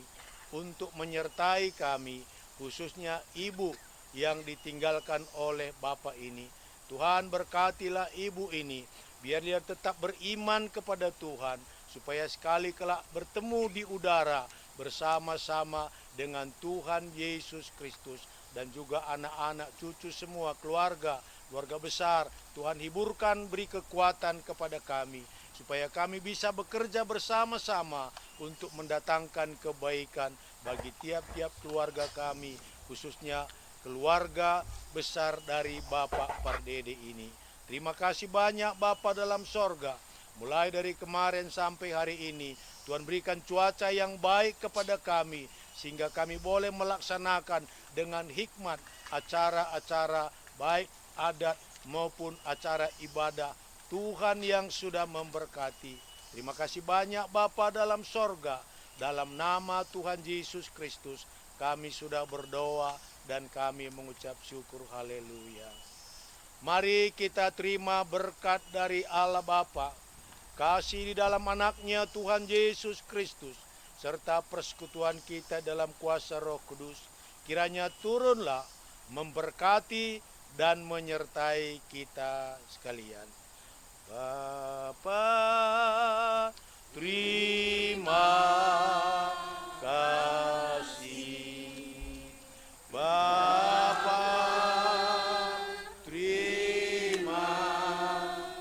untuk menyertai kami, khususnya ibu yang ditinggalkan oleh Bapa ini. Tuhan, berkatilah ibu ini, biar dia tetap beriman kepada Tuhan, supaya sekali kelak bertemu di udara bersama-sama dengan Tuhan Yesus Kristus, dan juga anak-anak, cucu semua, keluarga, keluarga besar. Tuhan, hiburkan, beri kekuatan kepada kami, supaya kami bisa bekerja bersama-sama untuk mendatangkan kebaikan bagi tiap-tiap keluarga kami, khususnya keluarga besar dari Bapak Pardede ini. Terima kasih banyak Bapa dalam sorga. Mulai dari kemarin sampai hari ini, Tuhan berikan cuaca yang baik kepada kami, sehingga kami boleh melaksanakan dengan hikmat acara-acara baik adat maupun acara ibadah Tuhan yang sudah memberkati. Terima kasih banyak Bapa dalam sorga, dalam nama Tuhan Yesus Kristus kami sudah berdoa dan kami mengucap syukur. Haleluya. Mari kita terima berkat dari Allah Bapa, kasih di dalam Anaknya Tuhan Yesus Kristus, serta persekutuan kita dalam kuasa Roh Kudus. Kiranya turunlah, memberkati, dan menyertai kita sekalian. Bapa, terima kasih. Bapa, terima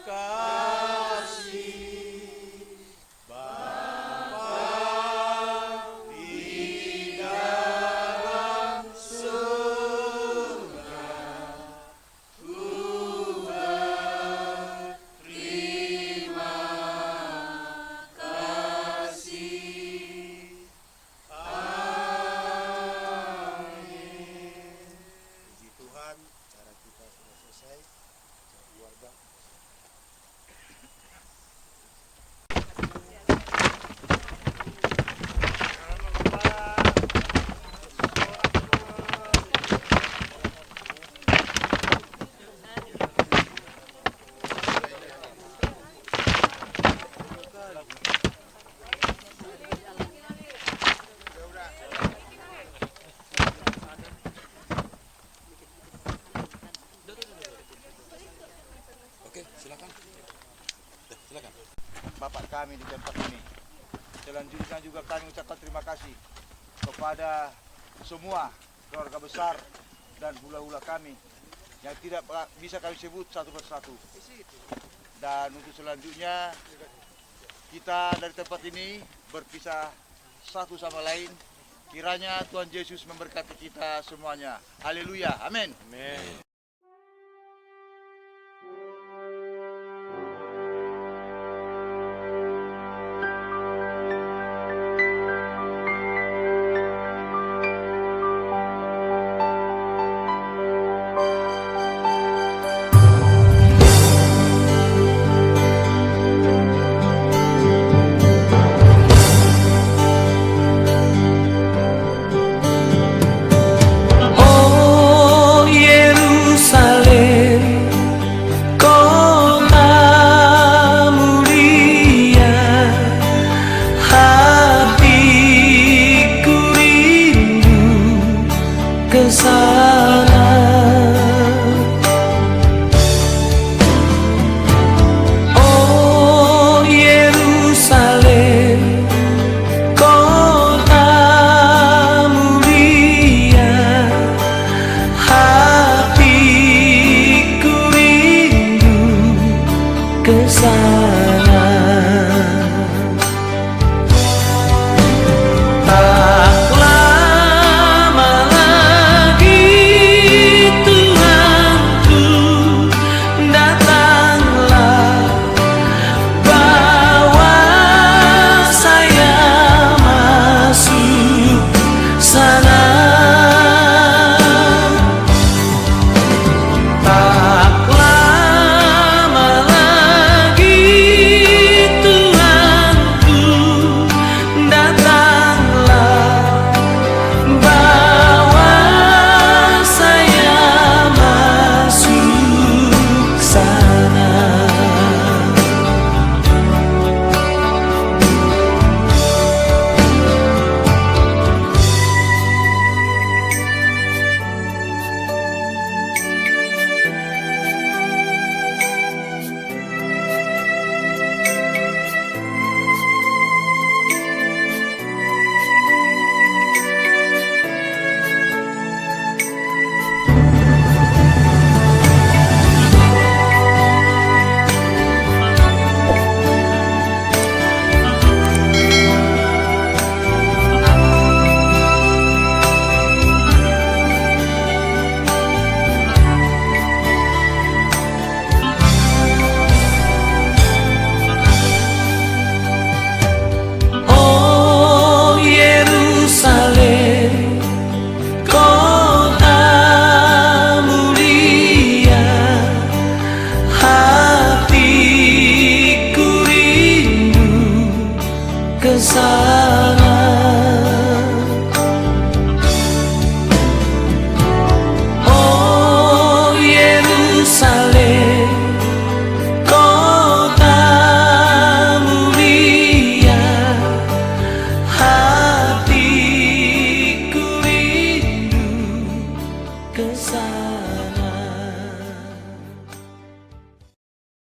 kasih. Bapa di dalam surga, ku berterima kasih. Amin. Puji Tuhan, acara kita sudah selesai. Keluarga. Oke, silakan. Ya, silakan. Bapak kami di tempat ini. Selanjutnya juga kami ucapkan terima kasih kepada semua keluarga besar dan hula-hula kami yang tidak ba-, bisa kami sebut satu persatu. Dan untuk selanjutnya, kita dari tempat ini berpisah satu sama lain. Kiranya Tuhan Yesus memberkati kita semuanya. Haleluya. Amin. Amin.